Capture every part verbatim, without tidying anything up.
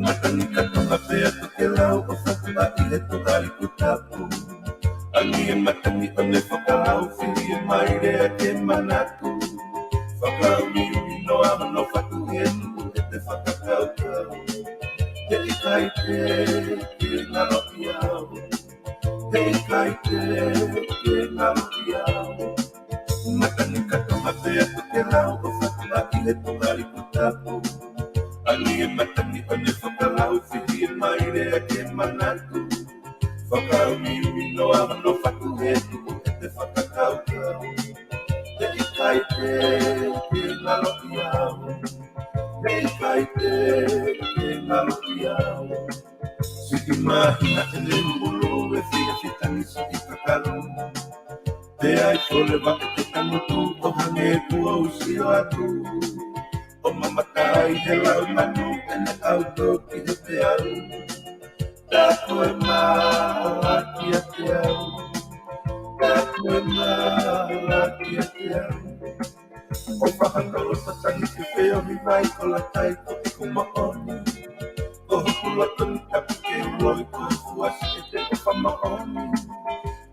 Matangi ka tonga pea tokelau ʻo fatu ʻa ʻi he Tuʻa Liku Tapu. ʻAngi e matangi ʻo ne fakalau fili e maile ʻa ke manatu. Fakaʻumiʻumi noa hono fatu he tuʻu ʻete fakakaukau. He ʻikai te ke ngalo ʻi au. He ʻikai te ke ngalo ʻi au. Matangi ka tonga pea tokelau ʻo fatu ʻa ʻi he Tuʻa Liku Tapu. ʻAngi e matangi ʻo ne fakalau fili e maile ʻa ke manatu. Fakaʻumiʻumi noa hono fatu he tuʻu ʻete fakakaukau. He ʻikai te ke ngalo ʻi au. He ʻikai te ke ngalo ʻi au. Siʻi māhina ʻene ʻulu e fia fitangi siʻi kakalu. Pea ʻi fole vaʻe ke tangutu ʻo hangē kuo u sio atu. ʻO mamata ai he lau manu ʻene ʻauto ki he peau. Ka ko e mala kiate au. Ka ko e mala kiate au. ʻO fahano lo tatangi ke feohi mai ko latai ko ʻeku moʻoni. Ko hoku loto ni tapu ke uloi ko fuasi e te ko famaoni.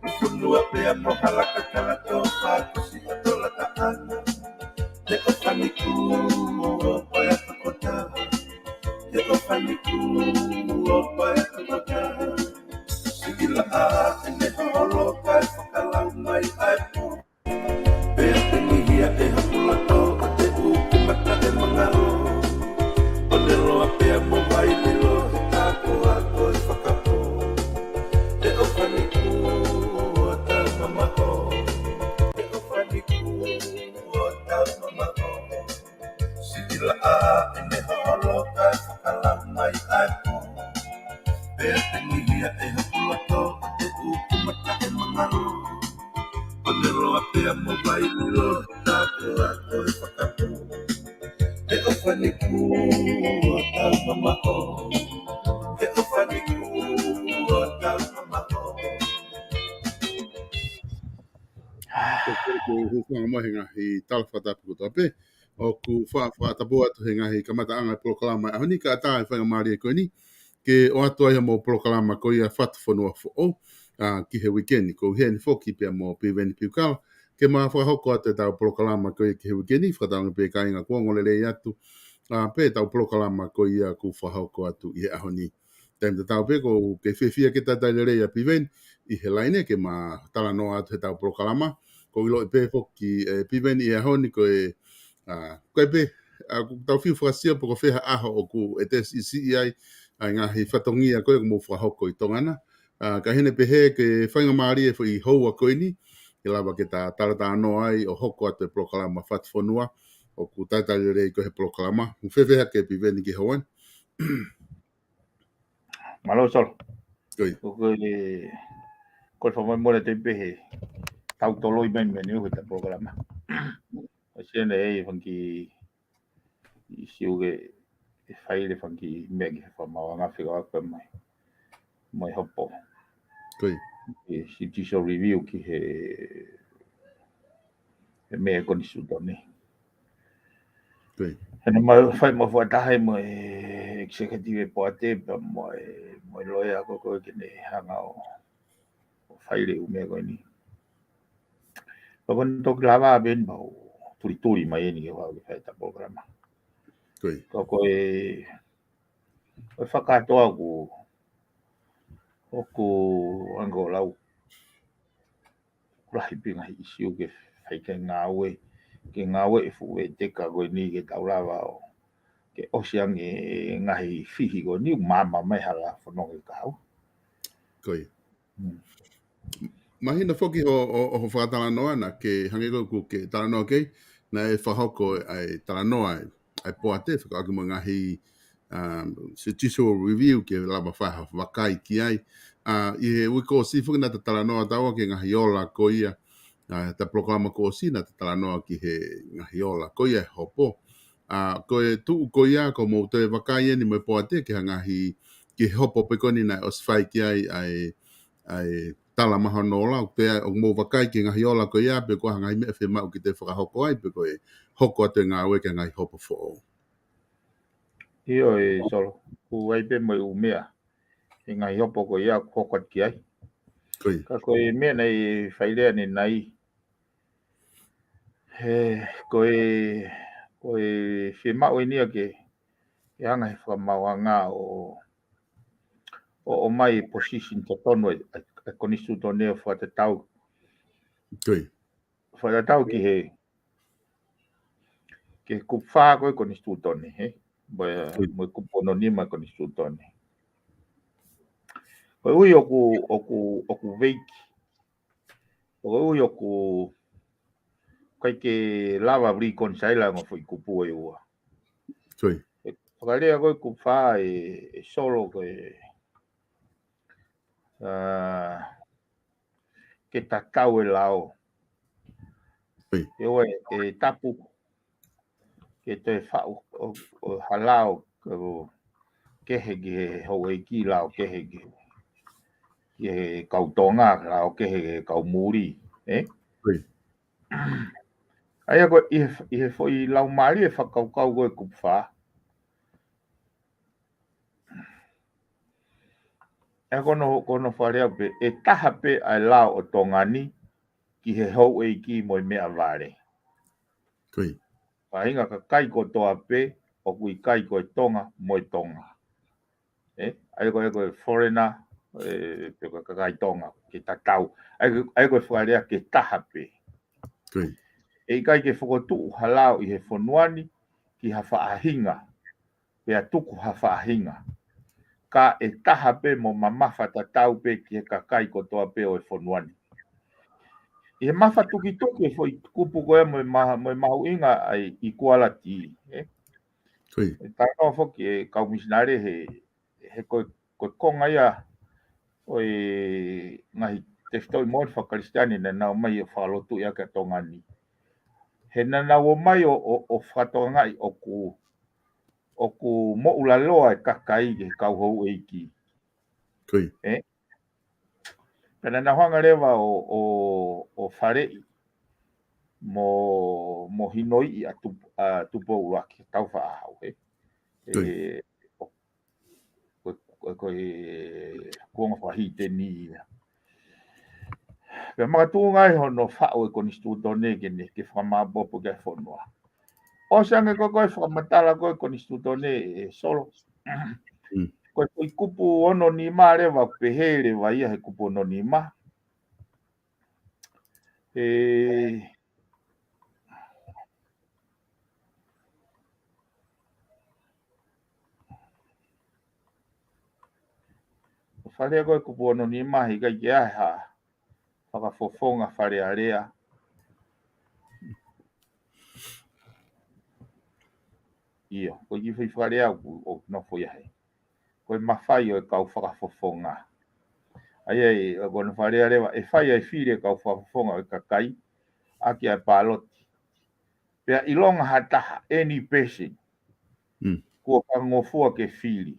Ufunua pea mo hala kakala tō fākusi ʻo tola taʻana. He ʻofa ni kuo pae ʻa tokota. He ʻofa ni kuo pae ʻa tokota. Siʻi laʻā ʻene holo kae fakalau mai ʻa e pō. Pea penihia e hoku loto ʻo te uku mata e mangalo. ʻO ne loa pea mo vai lilo he tākoa ko e fakapō. He ʻofa ni kuo tau mamaʻo. He ʻofa ni kuo tau mamaʻo. Siʻi laʻā ʻene holo kae fakalau mai ʻa e pō. Pea penihia e hoku loto ʻo te uku mata e mangalo. ʻO ne loa pea mo vai lilo he tākoa ko e fakapō. He ʻofa ni kuo tau mamaʻo. He ʻofa ni kuo tau mamaʻo. Ko e hūfanga mai he ngaahi tala fakatapu kotoa pē. ʻOku fa-, fakatapu atu he ngaahi kamataʻanga e polokalama ʻaho ni, ka ʻatā e faingamālie ko eni ke ʻoatu ai mo e polokalama ko ia Fatu Fonua Foʻou, ʻa, ki he uike ni. Ko e heni foki pea mo Piveni Piukala ke ma fakahoko atu e tau polokalama ko ia ki he uike ni, fakataunga pē kāinga kuo ongo lelei atu, ʻa, pē tau polokalama ko ia kuo fakahoko atu ʻi he ʻaho ni. Taimi tatau pē ʻoku ou kei fiefia ke talitali lelei ʻa Piveni ʻi he laine ke ma talanoa atu he tau polokalama. ʻOku ou ʻiloʻi pē foki, ʻe, Piveni ʻi he ʻaho ni ko e, ʻa, ko e pē, ʻa, ʻoku tau fiu fakasio pe ko fē ha ʻaho ʻoku ʻete siʻisiʻi ai ʻa e ngaahi fatongia ko ē ʻoku mou fakahoko ʻi Tonga na. ʻA, ka heni pē he ke faingamālie foʻi houa ko eni, ke lava ke ta talatalanoa ai ʻo hoko atu e polokalama Fatu Fonua, ʻoku talitali lelei ko ē he polokalama. Mou fēfē hake Piveni ki he houa ni? Mālō Solo. Ko ia. Ko e, ko e fakamolemole te pehē, tau toloi mai meni uhe ta polokalama. ʻO siʻene ʻi he fanga kiʻi ʻisiū ke, ke faile fanga kiʻi meʻa ki he fakamaauʻanga fekauʻaki mai. Mai hopo. Ko ia. Ki he judicial review ki he, he meʻa ko eni Sutoni. Ko ia. He naʻa mau fai mo e fakataha mo e executive e poate pea mo e, mo e loea ko ē ke ne hanga ʻo, ʻo faile ʻū meʻa ko eni. Pea ko eni toki lava pē eni mau tulituli mai eni ke fai, ke fai ta polokalama. Ko ia. Ka ko e, ko e fakakātoa ʻoku, ʻoku ango lau. Lahi pē ngaahi ʻisiū ke fai ke ngāue, ke ngāue e fuʻu veteki ko eni ke tau lava ʻo, ke ʻosi ange ngaahi fihi ko eni, maama mai hala fononga ke kau. Ko ia. Hmm. Mahino foki ho, ho, ho fakatalanoa naʻa ke hangē ko ē ʻoku ke talanoa ki ai, naʻe fakahoko ʻa e talanoa ʻa e poate, fekauʻaki mo e ngaahi, um, judicial review ke lava fai ha vakai ki ai. ʻA, ʻi he uike kuo ʻosi foki naʻa ta talanoa taua ki he ngaahi ola ko ia, ʻa, ta polokalama kuo ʻosi naʻa ta talanoa ki he ngaahi ola ko ia ʻe hopo. ʻA, ko e tuʻu ko ia, ʻoku mou toe vakai eni mo e poate ki he ngaahi, ki he hopo pē ko eni naʻe ʻosi fai ki ai ʻa e, ʻa e tala mahono ola, ʻoku pehē ʻoku mou vakai ki he ngaahi ola ko ia, pe ko e hā ngaahi meʻa fiemaʻu ke toe fakahoko ai, pe ko e hoko atu e ngāue ki he ngaahi hopo foʻou. ʻIo, ʻe Solo, ʻoku ʻi ai pē mo e ʻū meʻa he ngaahi hopo ko ia ʻoku hoko atu ki ai. Ko ia. Ka ko e meʻa naʻe fai leva ʻanenai, he, ko e, ko e fiemaʻu eni ia ke, ke hanga he fakamaauʻanga ʻo, ʻo, ʻomai e position totonu e, e, e konisitūtone ʻo fakatatau. Ko ia. Fakatatau ki he, ki he kupu fā ko e konisitūtone, he? Mo e, ko ia. Mo e kupu ono nima konisitūtone. Ko e ʻuhi ʻoku, ʻoku, ʻoku veiki. Ko e ʻuhi ʻoku ʻikai ke lava reconcile ʻa e ongo foʻi kupu ʻe ua. Ko ia. ʻE, fakalea ko e kupu fā ʻe, ʻe Solo ko e, ʻa, ke tatau e lao. Ko ia. ʻE ʻoua ʻe tapu ke toe faʻu ʻo, ʻo ha lao ʻo kehe ki he houʻeiki, lao kehe ki, ki he kau Tonga, lao kehe ki he kau muli, ē? Ko ia. ʻA ia ko e, ʻi he, ʻi he foʻi laumālie e fakakaukau ko e kupu fā, ʻa ia ko hono, ko hono fakalea pē, ʻe taha pē ʻa e lao ʻo Tonga ni ki he houʻeiki mo e meʻavale. Ko ia. Faʻahinga kakai kotoa pē ʻoku ʻikai ko e Tonga mo e Tonga. Ē? ʻA ia ko e, ko e foreigner, ē, pe ko e kakai Tonga, ke tatau. ʻA ia ko e, ʻa ia ko e fakalea ke taha pē. Ko ia. ʻE ʻikai ke fokotuʻu ha lao ʻi he fonua ni ki ha faʻahinga, pea tuku ha faʻahinga. Ka ʻe taha pē mo mamafa tatau pē ki he kakai kotoa pē ʻo e fonua ni. ʻI he mafatukituki e foʻi kupu ko ia mo e ma-, mo e mahuʻinga ʻa e equality, ē? Ko ia. ʻE talanoa foki e kau misinale he, he ko e, ko e konga ia ʻo e ngaahi tefitoʻi moʻoni fakakalisitiane naʻa nau ō mai ʻo fakalotuʻi ʻaki ʻa Tonga ni. He naʻa nau ō mai ʻo, ʻo, ʻo fakatokangaʻi ʻoku, ʻoku moʻulaloa e kakai ki he kau houʻeiki. Ko ia. Ē? Pea naʻa nau hanga leva ʻo, ʻo, ʻo faleʻi mo, mo hinoiʻi ʻa Tup-, ʻa Tupou ʻUluaki, Tāufaʻāhau, ē? Ko ia. Ē, ʻo, ko, ko, ko e kuonga fakahīteni ia. Pea makatuʻunga ai hono faʻu e konisitūtone ke ne, ke fakamāʻopoʻopo ki ai e fonua. ʻOsi ange ko e, ko e fakamatala ko e konisitūtone ʻe Solo. Mm. Ko e, ko e kupu ono nima leva, pehē leva ia he kupu ono nima. ʻE, fakalea ko e kupu ono nima, he ʻikai ke ʻi ai ha fakafofonga Fale Alea. ʻIo, ko e kiʻi foʻi fakalea ʻoku, ʻoku nofo ia he. Ko e mafai ʻo e kau fakafofonga. ʻA ia ʻe, ko hono fakalea leva, ʻe fai ʻa e fili e kau fakafofonga ʻo e kakai ʻaki ʻa e pāloti. Pea ʻilonga ha taha, any person, Mm. kuo fakangofua ke fili,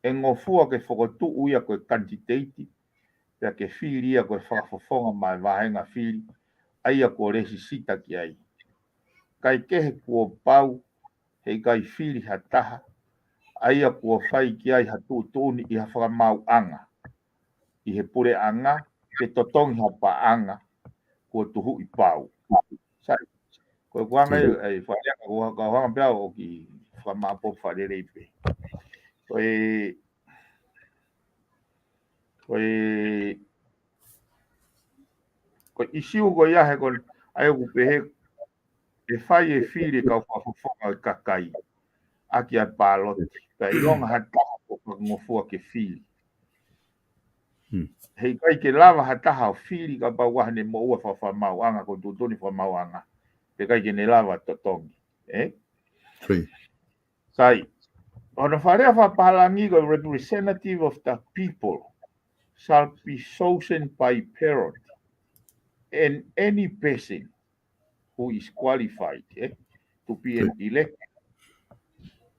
ʻe ngofua ke fokotuʻu ia ko e kanititeiti, pea ke fili ia ko e fakafofonga maʻa e vāhenga fili, ʻa ia kuo lēsisita ki ai. Kae kehe kuo pau, he ʻikai fili ha taha, ʻa ia kuo fai ki ai ha tuʻutuʻuni ʻi ha fakamaauʻanga ʻi he puleʻanga, ke totongi ha paʻanga kuo tuhuʻi pau. Sai, ko e kuonga ia, ʻa e fakalea ko e kau hanga pē au ʻo kiʻi fakamāʻopoʻopo fakalelei pē. Ko e, ko e, ko e ʻīsiu ko ia he ko e, ʻa ia ʻoku pehē, ʻe fai e fili e kau fakafofonga ʻo e kakai ʻaki ʻa e pāloti, pea ʻilonga ha taha kuo fakangofua ke fili, Mm. he ʻikai ke lava ha taha ʻo fili kapau ʻoku ʻi ai haʻane moʻua fakamaauʻanga, ko e tuʻutuʻuni fakamaauʻanga, pea ʻikai ke ne lava totongi. Ē? Ko ia. Sai, hono fakalea fakapālangi ko e representative of the people shall be chosen by ballot, and any person who is qualified, eh, to be an Good. elected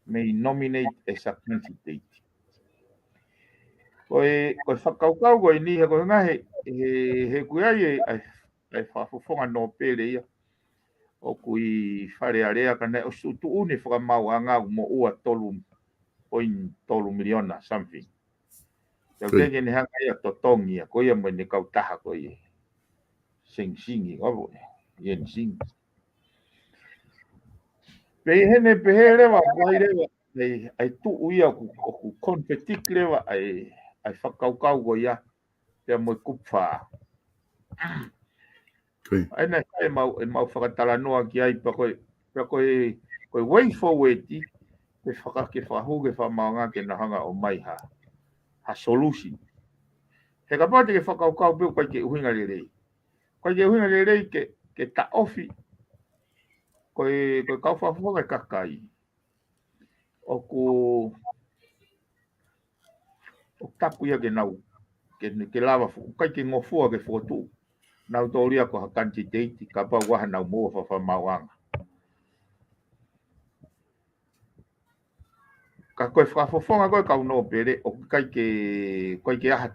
may nominate as a candidate. Ko e, ko e fakakaukau ko eni, he ko e ngaahi, he, he ʻoku ʻi ai e, ʻa e, ʻa e fakafofonga nōpele ia. ʻoku ʻi Fale Alea ka naʻe ʻosi tuʻutuʻuni fakamaauʻanga ʻoku moʻua tolu point tolu miliona something. Tau Ko ia. Teke ne hanga ia totongi ia, ko ia mo ne kautaha ko ia. Sing Sing, ʻo, ʻi en Sing. Pea ʻi heʻene pehē leva, ʻoku ʻi ai leva, ʻai, ʻai tuʻu ia ʻoku, ʻoku conflict leva, ʻai, ʻai fakakaukau ko ia, pea mo e kupu fā. Ko ia. ʻAi naʻe fai ʻemau, ʻemau fakatalanoa ki ai pea ko e, pea ko e, ko e way forward, ke faka-, ke fakahū, ke fakamaauʻanga, ke nau hanga ʻo ʻomai ha, ha solution. He kapau te ke fakakaukau pē ʻoku ʻikai ke ʻuhinga lelei. ʻIkai ke ʻuhinga lelei ke, ke taʻofi. Ko e, ko e kau fakafofonga e kakai. ʻOku, ʻoku tapu ia ke nau, ke, ke lava fo-, ʻikai ke ngofua ke fokotuʻu. Nau tōlia ko ha candidate, kapau ʻoku ʻi ai hanau moʻua fakamaauʻanga. Ka ko e fakafofonga ko e kau nōpele, ʻoku ʻikai ke, ʻikai ke ʻi ai ha.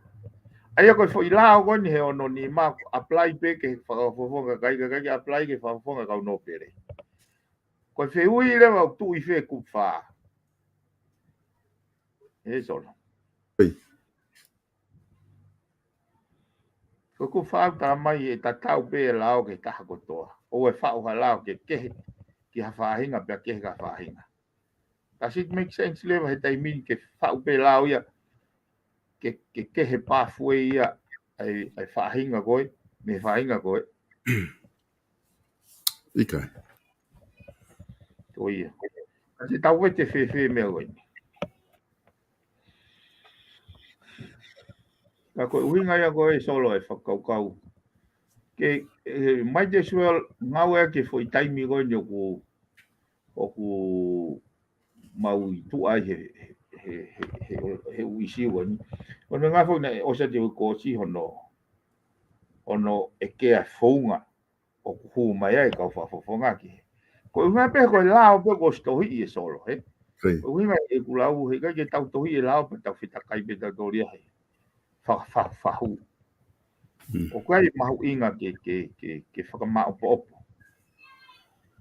ʻA ia ko e foʻi lao ko eni he ono nima, apply pē ki he fakafofonga kakai, kakai ke apply ki he fakafofonga kau nōpele. Ko e fehuʻi leva ʻoku tuʻu ʻi fē kupu fā. ʻE Solo. Ko e kupu fā ʻoku talamai ʻe tatau pē e lao ki he taha kotoa. ʻOua ʻe faʻu ha lao ke kehe ki ha faʻahinga pea kehe ki ha faʻahinga. Does it make sense leva he taimi ni ke faʻu pē lao ia ke, ke kehe pathway ia ʻa e, ʻa e faʻahinga ko ē, mei he faʻahinga ko ē? ʻIkai. Ko ia. Ka te tau vete fēfē meʻa ko eni. Ka ko e ʻuhinga ia ko ē Solo e fakakaukau. Ke, e, might as well ngāue ki he foʻi taimi ko eni ʻoku, ʻoku mau ʻi tuʻa ai he, he, he, he, he, he ʻū ʻīsiu ko eni. ʻO ne ngafo na e ʻosi atu ko si hono, hono ʻeke ʻa e founga ʻoku hū mai ai kau fakafofonga ki he. Ko e ʻuhinga pē ko e lao pē kuo ʻosi tohiʻi ʻe Solo, he? Ko ia. Ko e ʻuhinga ʻeku lau, he ʻikai ke tau tohiʻi e lao pea tau fetakai pē tau tōlia he fa-, fa-, fahū. Mm. ʻOku ʻi ai e mahuʻinga ke, ke, ke, ke fakamāʻopoʻopo.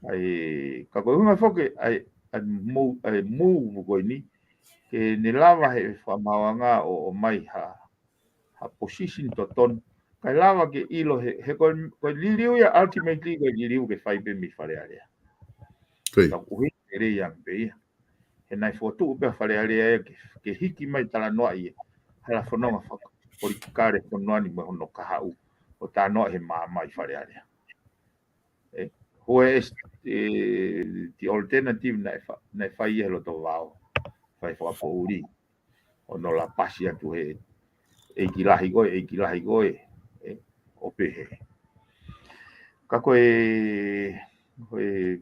ʻAi, ka ko e ʻuhinga foki, ʻai, ʻai mou, ʻai mou ko eni, ke ne lava he fakamaauʻanga ʻo, ʻomai ha, ha position totonu. Kae lava ke ʻilo he, he ko e, ko e liliu ia ultimately ko e liliu ke fai pē mei Fale Alea. Ko ia. Ka ʻuhi, ʻe lelei ange pē ia. He naʻe fokotuʻu pē ʻa Fale Alea ia ke, ke hiki mai talanoaʻi ia. Hala fononga fakapolitikale fonua ni mo hono kahaʻu. ʻO talanoaʻi he maama ʻi Fale Alea. ʻE, ko e, ʻe, the alternative naʻe fa-, naʻe fai ia he loto vao. Fai fakapoʻuli. ʻO nau lapasi atu he ʻeiki lahi ko ē, ʻeiki lahi ko ē, ʻe, ʻo pehē. Ka ko e, ko e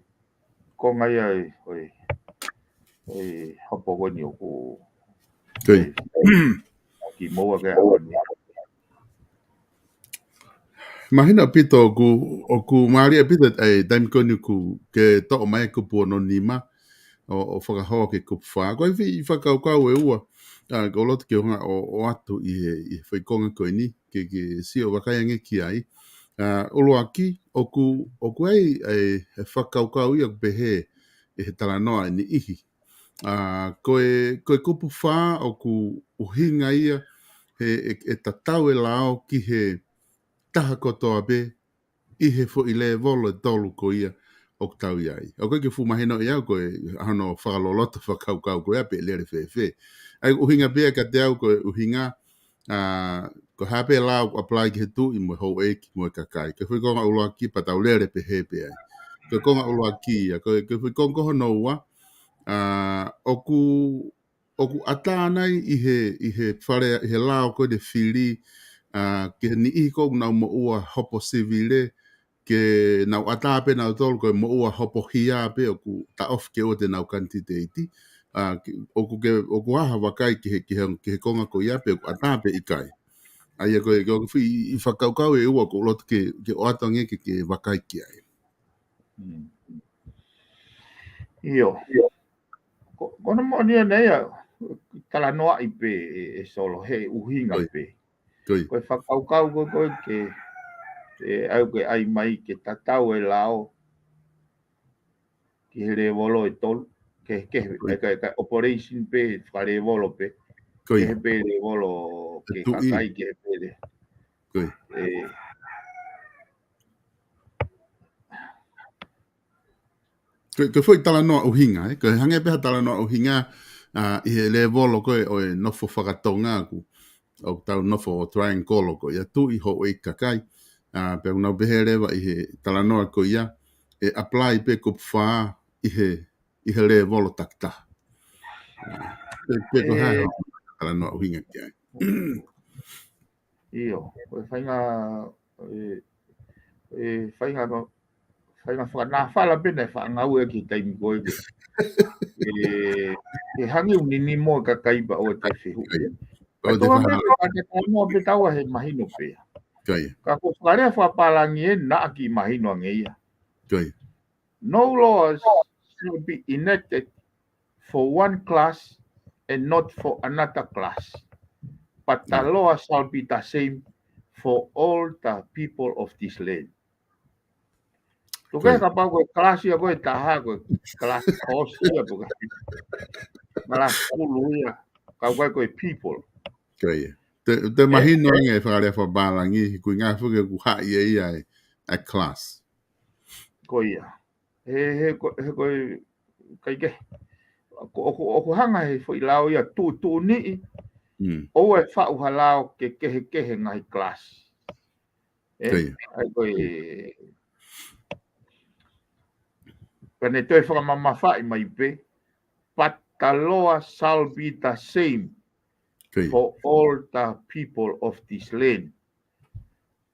konga ia ʻe, ko e, ʻe hopo ko eni ʻoku. Ko ia. ʻE, ki moua ke ʻaho ni. Mahino ʻaupito ʻoku, ʻoku mālie ʻaupito ʻa e taimi ko eni ʻoku ke toʻo mai e kupu ono nima ʻo, ʻo fakahoko ki he kupu fā. Ko e foʻi fakakaukau ʻe ua, ʻa, ʻoku ou loto ke u hanga ʻo, ʻo ʻoatu ʻi he, ʻi he foʻi konga ko eni, ke, ke sio vakai ange ki ai. ʻA, ʻuluaki, ʻoku, ʻoku ʻi ai, ʻa e, e fakakaukau ia ʻoku pehē ʻe he talanoa ʻe niʻihi. ʻA, ko e, ko e kupu fā ʻoku ʻuhinga ia he, ʻe, ʻe tatau e lao ki he taha kotoa pē ʻi he foʻi lēvolo ʻe tolu ko ia ʻoku tau ʻi ai. ʻOku ʻikai ke fuʻu mahino ia ko e hano fakaloloto fakakaukau ko ia pe lele fēfē. ʻA e ʻuhinga pē ia kiate au ko e ʻuhinga, ʻa, ko e hā pē lao ʻoku apply ki he tuʻi mo e houʻeiki mo e kakai. Ko e foʻi konga ʻuluaki pea tau lele pehē pē ai. Ko e konga ʻuluaki ia, ko e, ko e foʻi konga ko hono ua, ʻa, ʻoku, ʻoku ʻatā nai ʻi he, ʻi he fale, ʻi he lao ko eni fili, ʻa, ki he niʻihi ʻoku nau moʻua hopo sivile, ke nau ʻatā pē nautolu ko e moʻua hopo hia pē ʻoku taʻofi ke ʻoua te nau kanititeiti. ʻA, ke, ʻoku ke, ʻoku ʻi ai ha vakai ki he, ki he, ki he konga ko ia pe ʻoku ʻatā pe ʻikai. ʻA ia ko e, ko e foʻi fakakaukau ʻe ua ʻoku ou loto ke, ke ʻoatu ange ke, ke vakai ki ai. Mm. ʻIo. Ko, ko hono moʻoni ia naʻe ia, talanoaʻi pē ʻe, ʻe Solo, he ʻuhinga Ko ia. pē. Ko ia. Ko e fakakaukau ko ē, ko ē ke, ʻe au ke ʻai mai ke tatau e lao, ʻi he lēvolo ʻe tolu, kehekehe, ʻa e ka, ka operation pē, fakalēvolo pē, Ko ia. kehe pē lēvolo, Ke ke tuʻi. kakai, kehe pē le. Ko ia. Ko, ko e foʻi talanoa ʻuhinga, ē? Ko e hangē pē ha talanoa ʻuhinga, ʻa, ʻi he lēvolo ko ē ʻo e nofo fakatonga ʻoku, ʻoku tau nofo ʻo triangle ko ia tuʻi houʻeiki kakai. ʻA, pea ʻoku nau pehē leva ʻi he talanoa ko ia, ʻe apply pē kupu fā ʻi he, ʻi he lēvolo takitaha. ʻA, pe, pe ko e hā ʻe, talanoa ʻuhinga ki ai. ʻIo, ko e faʻahinga, ʻe, ʻe, faʻahinga, faʻahinga fakanāfala pē naʻe faʻa ngāueʻaki he taimi ko ē. ʻE, ʻe hangē ʻoku ninimo e kakai pea ʻoua te fehuʻi. Ko e Ka te toka pē faʻa- ka te talanoa pē taua he mahino pē. Ko ia. Ka ko e fakalea fakapālangi ē naʻa ke mahino ange ia. Ko ia. No laws shall be enacted for one class and not for another class, but the Mm. law shall be the same for all the people of this land. Tuku Ko ia. kapau ko e kalasi ia ko e taha ko e kalasi kosi ia tuku. Kalasi kulu ia. Kau kai ko e people. Ko ia. Te, te Ē? mahino ange e fakalea fakapālangi, he ko e ʻuhinga foki ʻoku haʻi ʻe ia e, e class. Ko ia. He, he ko, he ko e, kai ke. ʻOku, ʻoku, ʻoku hanga he foʻi lao ia tuʻutuʻuni. Mm. ʻOua ʻe faʻu ha lao ke kehekehe ngaahi class. Ē? Ko ia. ʻA ia ko e, pea ne toe fakamamafaʻi mai pē, but the law shall be the same Ko ia. for all the people of this land.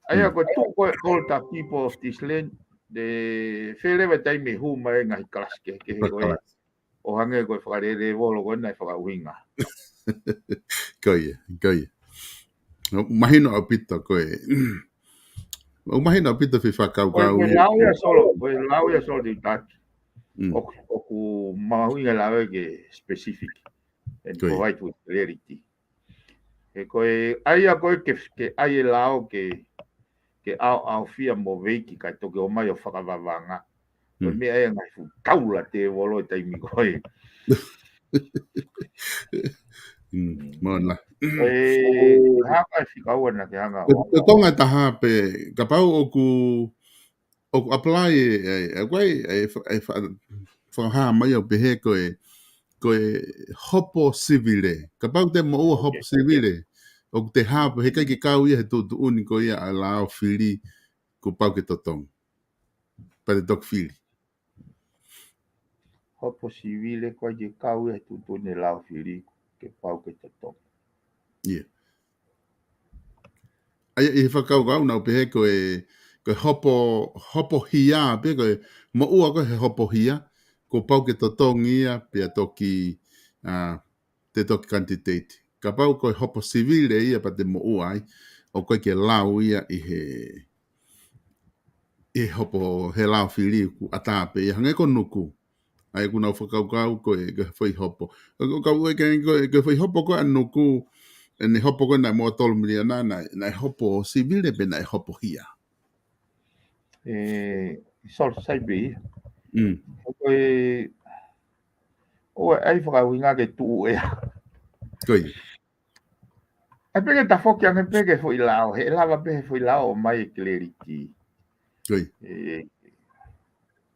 ʻA ia Mm. ko e tuʻu ko e all the people of this land, ʻe fēfē leva e taimi ʻe hū mai ngaahi kalasi kehekehe Ko e ko ē. kalasi. ʻO hangē ko e fakalēvolo ko ē naʻe fakaʻuhinga. Ko ia, ko ia. ʻO mahino ʻaupito ko e. ʻO mahino ʻaupito e foʻi Ko e, fakakaukau ko e ia. lao ia Solo, ko e lao ia Solo te u taki. Mm. ʻOku, ʻoku mahuʻinga e lao ia ke specific and Ko ia. provide with clarity. He ko e, ʻa ia ko e ke, ke ʻai e lao ke, ke ʻaoʻaofia mo veiki kae toki ʻomai ʻo fakavavanga. Ko e Mm. meʻa ia ngaahi fuʻu taula tēvolo e taimi ko ē. Mm, mona. Ko e hanga e fika ua naʻa ke hanga Ko, ʻo ko Tonga ʻe taha pē, kapau ʻoku, ʻoku apply e, e, e, ko e, e, fa-, e, fa-, fakahā mai ʻo pehē ko e, ko e hopo sivile. Kapau te moʻua hopo Ok. sivile, ʻoku te hā pē, he ʻikai ke kau ia he tuʻutuʻuni ko ia ʻa e lao fili, kuo pau ke totongi. Pea te toki fili. Hopo sivile ko e ʻikai ke kau ia he tuʻutuʻuni e lao fili, kuo pau ke totongi. Ia. ʻA ia ʻi he fakakaukau naʻa ku pehē ko e, ko e hopo, hopo hia, pē ko e moʻua ko ē he hopo hia, kuo pau ke totongi ia, pea toki, ʻa, te toki candidate. Kapau ko e hopo sivile ia pea te moʻua ai, ʻoku ʻikai ke lau ia ʻi he, ʻi he hopo he lao fili kuo ʻatā pē ia hangē ko Nuku. ʻA ia ʻoku nau fakakaukau ko e, ko e foʻi hopo. Ko, ko, ko, ko e, ko e, ko e foʻi hopo ko ē ʻa Nuku, ʻene hopo ko ē naʻe moʻua tolu miliona, naʻe, naʻe hopo sivile pe naʻe hopo hia. ʻE, Solo sai pē ia. Mm. Ko e, ʻoua ʻe fakaʻuhinga ke tuʻu ʻea. Ko ia. ʻE pē ke tafoki ange pē ke foʻi lao, he lava pē he foʻi lao ʻomai e clarity. Ko ia. ʻE,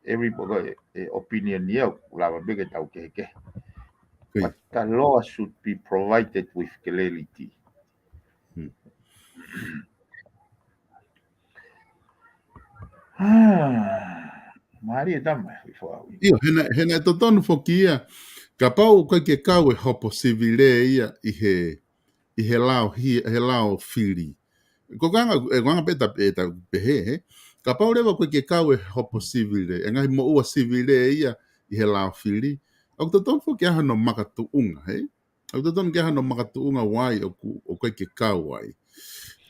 every, ko e, e opinion ia, lava pē ke tau kehekehe. Ko ia. But the law should be provided with clarity. Hmm. Ah, mālie e tama, i fo au. ʻIo, he naʻe, he naʻe totonu foki ia, kapau ʻoku ʻikai ke kau e hopo sivile ia ʻi he, ʻi he lao hi-, he lao fili. Ko e anga, e anga pē ta, e ta pehē, he. Kapau leva ʻoku ʻikai ke kau e hopo sivile, e ngaahi moʻua sivile ia ʻi he lao fili, ʻoku totonu foki ke ʻi ai hano makatuʻunga, he? ʻOku totonu ke ʻi ai hano makatuʻunga ʻoku ʻikai, ʻoku, ʻoku ʻikai ke kau ai.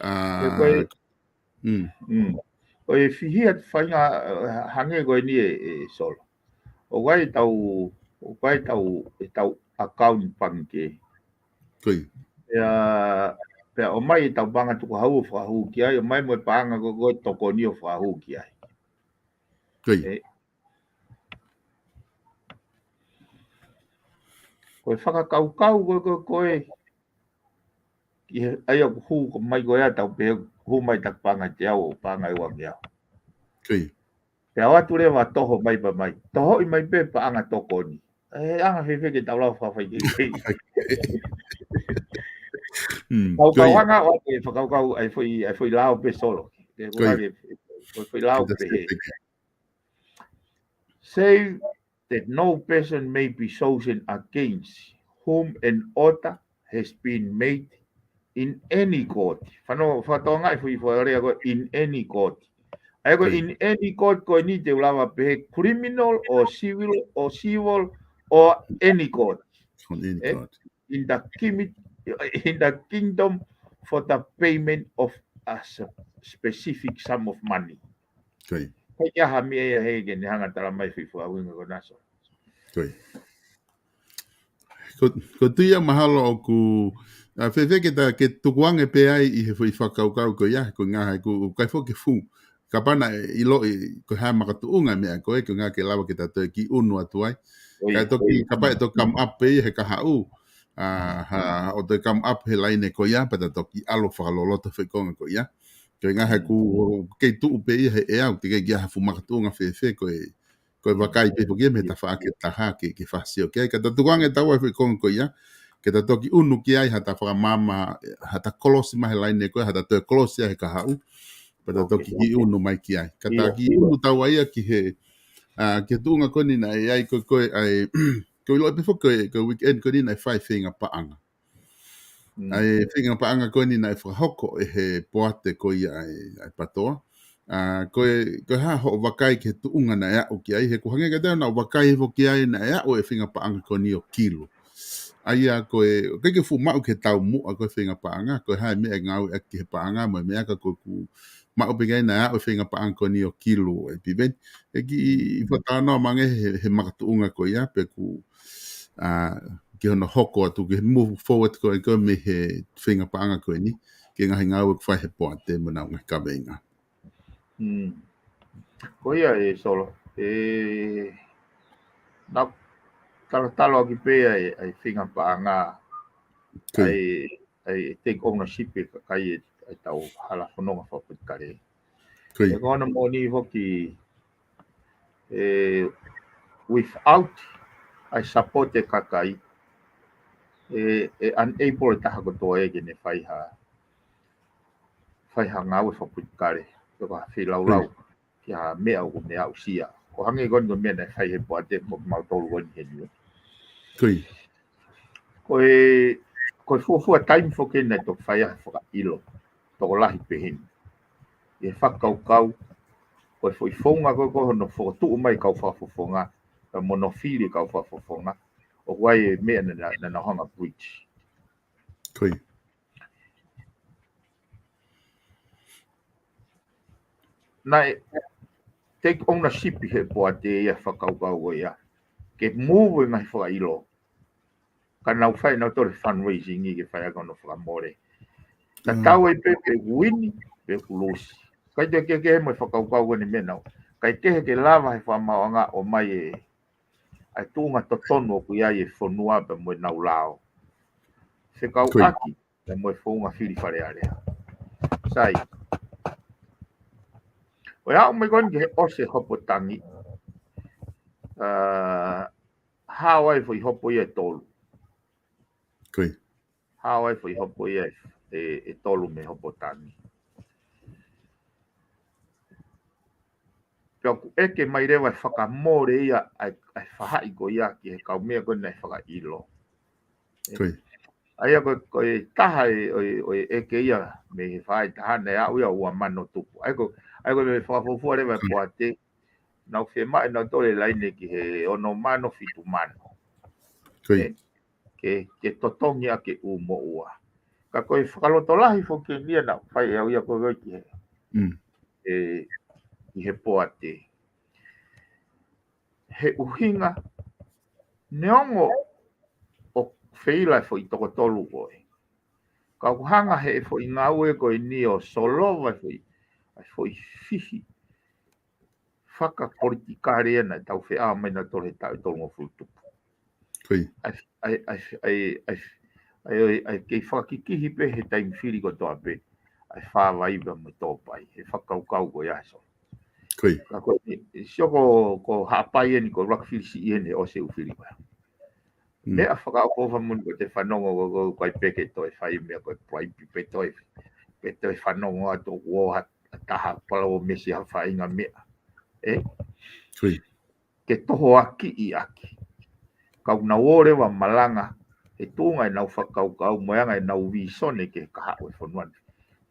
ʻA, He ko e, mm. mm. Ko e fihia faʻahinga, eh, hangē ko eni ē, ē Solo. ʻOku ʻi ai ʻetau, ʻoku ʻi ai ʻetau, ʻetau account pangikē. Ko ia. Pea, pea ʻomai ʻetau paʻanga tukuhau ʻo fakahū ki ai, ʻomai mo e paʻanga ko, ko e tokoni ʻo fakahū ki ai. Ko ia. Ē, Ko e fakakaukau ko ē, ko ē, ko ē, ʻi he, ʻa ia ʻoku hū ko mai ko ia tau pē, hū mai taku paʻanga ʻe teau ʻo paʻanga ʻe uangeau. Ko ia. Pea ʻoatu leva toho mai pea mai. Tohoʻi mai pē paʻanga tokoni. ʻE anga fēfē ke tau lava fakafaikehekehe. Mm, Kau ko ia. Kauanga ʻoatu e fakakaukau, ʻa e foʻi, ʻa e foʻi lao pē Solo. Ke Ko ia. Ke, ko e foʻi lao Kita pē he. Save that no person may be chosen against whom an order has been made in any court. Fano, fatonga e foʻi foʻi lea ko in any court. ʻA ia ko Ko ia. in any court ko eni te u lava pehē criminal or civil or civil or any court. On any Eh? court. In the, kimi- in the kingdom for the payment of a s- specific sum of money. Ko ia. Ko e ʻi ai ha meʻa ia he ke ne hanga tala mai foʻi foʻi ʻuhinga ko ena Solo. Ko ia. Ko, ko tuia mahalo ʻoku, ʻa, fēfē ke ta, ke tukuange pē ai ʻi he foʻi fakakaukau ko ia, ko e ngaahi ʻoku, ʻoku ʻikai foki ke fuʻu. Kapau naʻe ʻiloʻi, ko e hā makatuʻunga meʻa ko ē, ko e ngaahi ke lava ke ta toe kiʻi ʻunu atu ai. Ko ia, Kae toki, ko ia. Kapau ʻe toki come up pē ia he kahaʻu. ʻA, ha, ʻo toe come up he laine ko ia, pea ta toki ʻalu fakaloloto foʻi konga ko ia. Ko e ngaahi Mm. ʻoku, kei tuʻu pē ia he ʻea, ʻoku teʻeki ai ke ʻi ai ha fuʻu makatuʻunga fēfē, ko e, ko e vakai pē foki ia mei he tafaʻaki ʻe taha ke, ke fāsio ki ai. Ka ta tukuange tau ai foʻi konga ko ia, ke ta toki ʻunu ki ai ha ta fakamaama, ha ta kolosi mai he laine ko ia, ha ta toe kolosi ai he kahaʻu. Pea ta Ok. toki kiʻi ʻunu mai ki ai. Ka ta Ia, kiʻi ia. ʻunu tau ai ia ki he, ʻa, ki he tuʻunga ko eni naʻe ʻi ai ko, ko e, ʻa e, ko e ʻiloʻi pē foki ko e, ko e weekend ko eni naʻe fai feinga paʻanga. Mm. ʻA e feinga paʻanga ko eni naʻe fakahoko ʻe he poate ko ia ʻa e, ʻa e PATOA. ʻA, ko e, ko e hā hoʻo vakai ki he tuʻunga naʻe aʻu ki ai, he ʻoku hangē kiate au naʻa ku vakai foki ai naʻe aʻu e feinga paʻanga ko eni ʻo kilu. ʻA ia ko e, ʻoku ʻikai ke fuʻu maʻu ki he taumuʻa ko e feinga paʻanga, ko e hā e meʻa ʻe ngāueʻaki he paʻanga, mo e meʻa ka ko ʻeku maʻu pē ki ai naʻe aʻu e feinga paʻanga ko eni ʻo kilu ʻe Piveni. ʻE kiʻi Mm. fakatalanoa mai ange he, he makatuʻunga ko ia, pe ʻoku, ʻa, ki hono hoko atu, ki he move forward ko ē, ko ē mei he feinga paʻanga ko eni, ki he ngaahi ngāue ʻoku fai he poate mo ʻenau ngaahi kaveinga. Mm. Ko ia ē Solo, ʻe, naʻa ku talotalo ʻaki pē ʻa e, ʻa e feinga paʻanga, Ko ia. ʻa e, ʻa e take ownership ʻa e kakai ʻa e, ʻa e tau hala fononga fakapolitikale. Ko ia. ʻE ko hono moʻoni foki, ʻe, without ʻa e support ʻa e kakai, ʻe, ʻe unable e taha kotoa ē ke ne fai ha, fai ha ngāue fakapolitikale, pe ko ha feilaulau, Ko ia. ki ha meʻa ʻoku ne aʻusia. ʻO hangē ko eni ko e meʻa naʻe fai he poate mo kimautolu ko eni he niu. Ko ia. Ko e, ko e fuofua taimi foki naʻe toki fai ai ha fakaʻilo tokolahi pehē ni. ʻI he fakakaukau, ko e foʻi founga ko ē ko hono fokotuʻu mai kau fakafofonga, ka mo hono fili kau fakafofonga, ʻoku ʻi ai e meʻa naʻa, naʻa, naʻa nau hanga bridge. Ko ia. Naʻe take ownership ʻe he poate ia fakakaukau ko ia. Ke move e ngaahi fakaʻilo. Ka nau fai nautolu e fundraising ʻi ke fai ʻaki hono fakamole. Ka Mm. tau ai pē pe ʻoku wini, pe ʻoku lose. ʻIkai toe kehekehe mo e fakakaukau ko eni meʻa naʻa. ʻIkai kehe ke lava he fakamaauʻanga ʻo ʻomai e, ʻa e tuʻunga totonu ʻoku ʻi ai e fonua pea mo ʻenau lao. Fekauʻaki, Ko ia. pea mo e founga fili Fale Alea. Sai. ʻO aʻu mai ko eni ki he ʻosi e hopo tangi. ʻA, hao ai foʻi hopo ia ʻe tolu. Ko ia. Hao ai foʻi hopo ia ʻe, ʻe, ʻe tolu mei he hopo tangi. Pea ʻoku ʻeke mai leva e fakamole ia ʻa e, ʻa e faʻahi ko ia ki he kau meʻa ko ē naʻe fakaʻilo. Ko ia. ʻA ia ko, ko e taha e, ʻo e, ʻo e ʻeke ia mei he faʻahi taha naʻe aʻu ia ua mano tupu. ʻA ia ko, ʻa ia ko e meʻa fakafuofua leva e Ko ia. poate, nau fiemaʻu nautolu e laine ki he ono mano fitu mano. Ko ia. ʻE, ke, ke totongi ʻaki e ʻū moʻua. Ka ko e fakalotolahi foki eni ia naʻa ku fai ʻe au ia ko ē ki he, Mm. ʻe, ki he poate. He ʻuhinga, neongo ʻoku feila e foʻi toko tolu ko ē. Ka ʻoku hanga he foʻi ngāue ko eni ʻo solova e foʻi, ʻa e foʻi fihi fakapolitikale ia naʻe tau feʻao mai nautolu he taʻu ʻe tolungofulu tupu. Ko ia. ʻA e ʻai, ʻai, ʻai, ʻai, ʻai, ʻai, ʻai kei fakakikihi pē he taimi fili kotoa pē ʻa e Fāvaiva mo Tōpai, he fakakaukau ko ia, Solo. Ko ia. Ka ko e, sio ko, ko Haʻapai eni, ko Rockfield siʻi eni ʻosi e ʻū fili ko ia. Mm. Meʻa fakaʻofoʻofa moʻoni ko ʻete fanongo ko, ko, ko e peke toe fai meʻa ko e bribe pe toe, pe toe fanongo atu ʻo ha, ha taha pala ʻo mesi ha faʻahinga meʻa. Ē? Ko ia. Ke tohoakiʻi ʻaki. Ka ʻoku nau ō leva ʻo malanga he tuʻunga ʻenau fakakaukau mo e anga ʻenau vīsone ki he kahaʻu e fonua ni.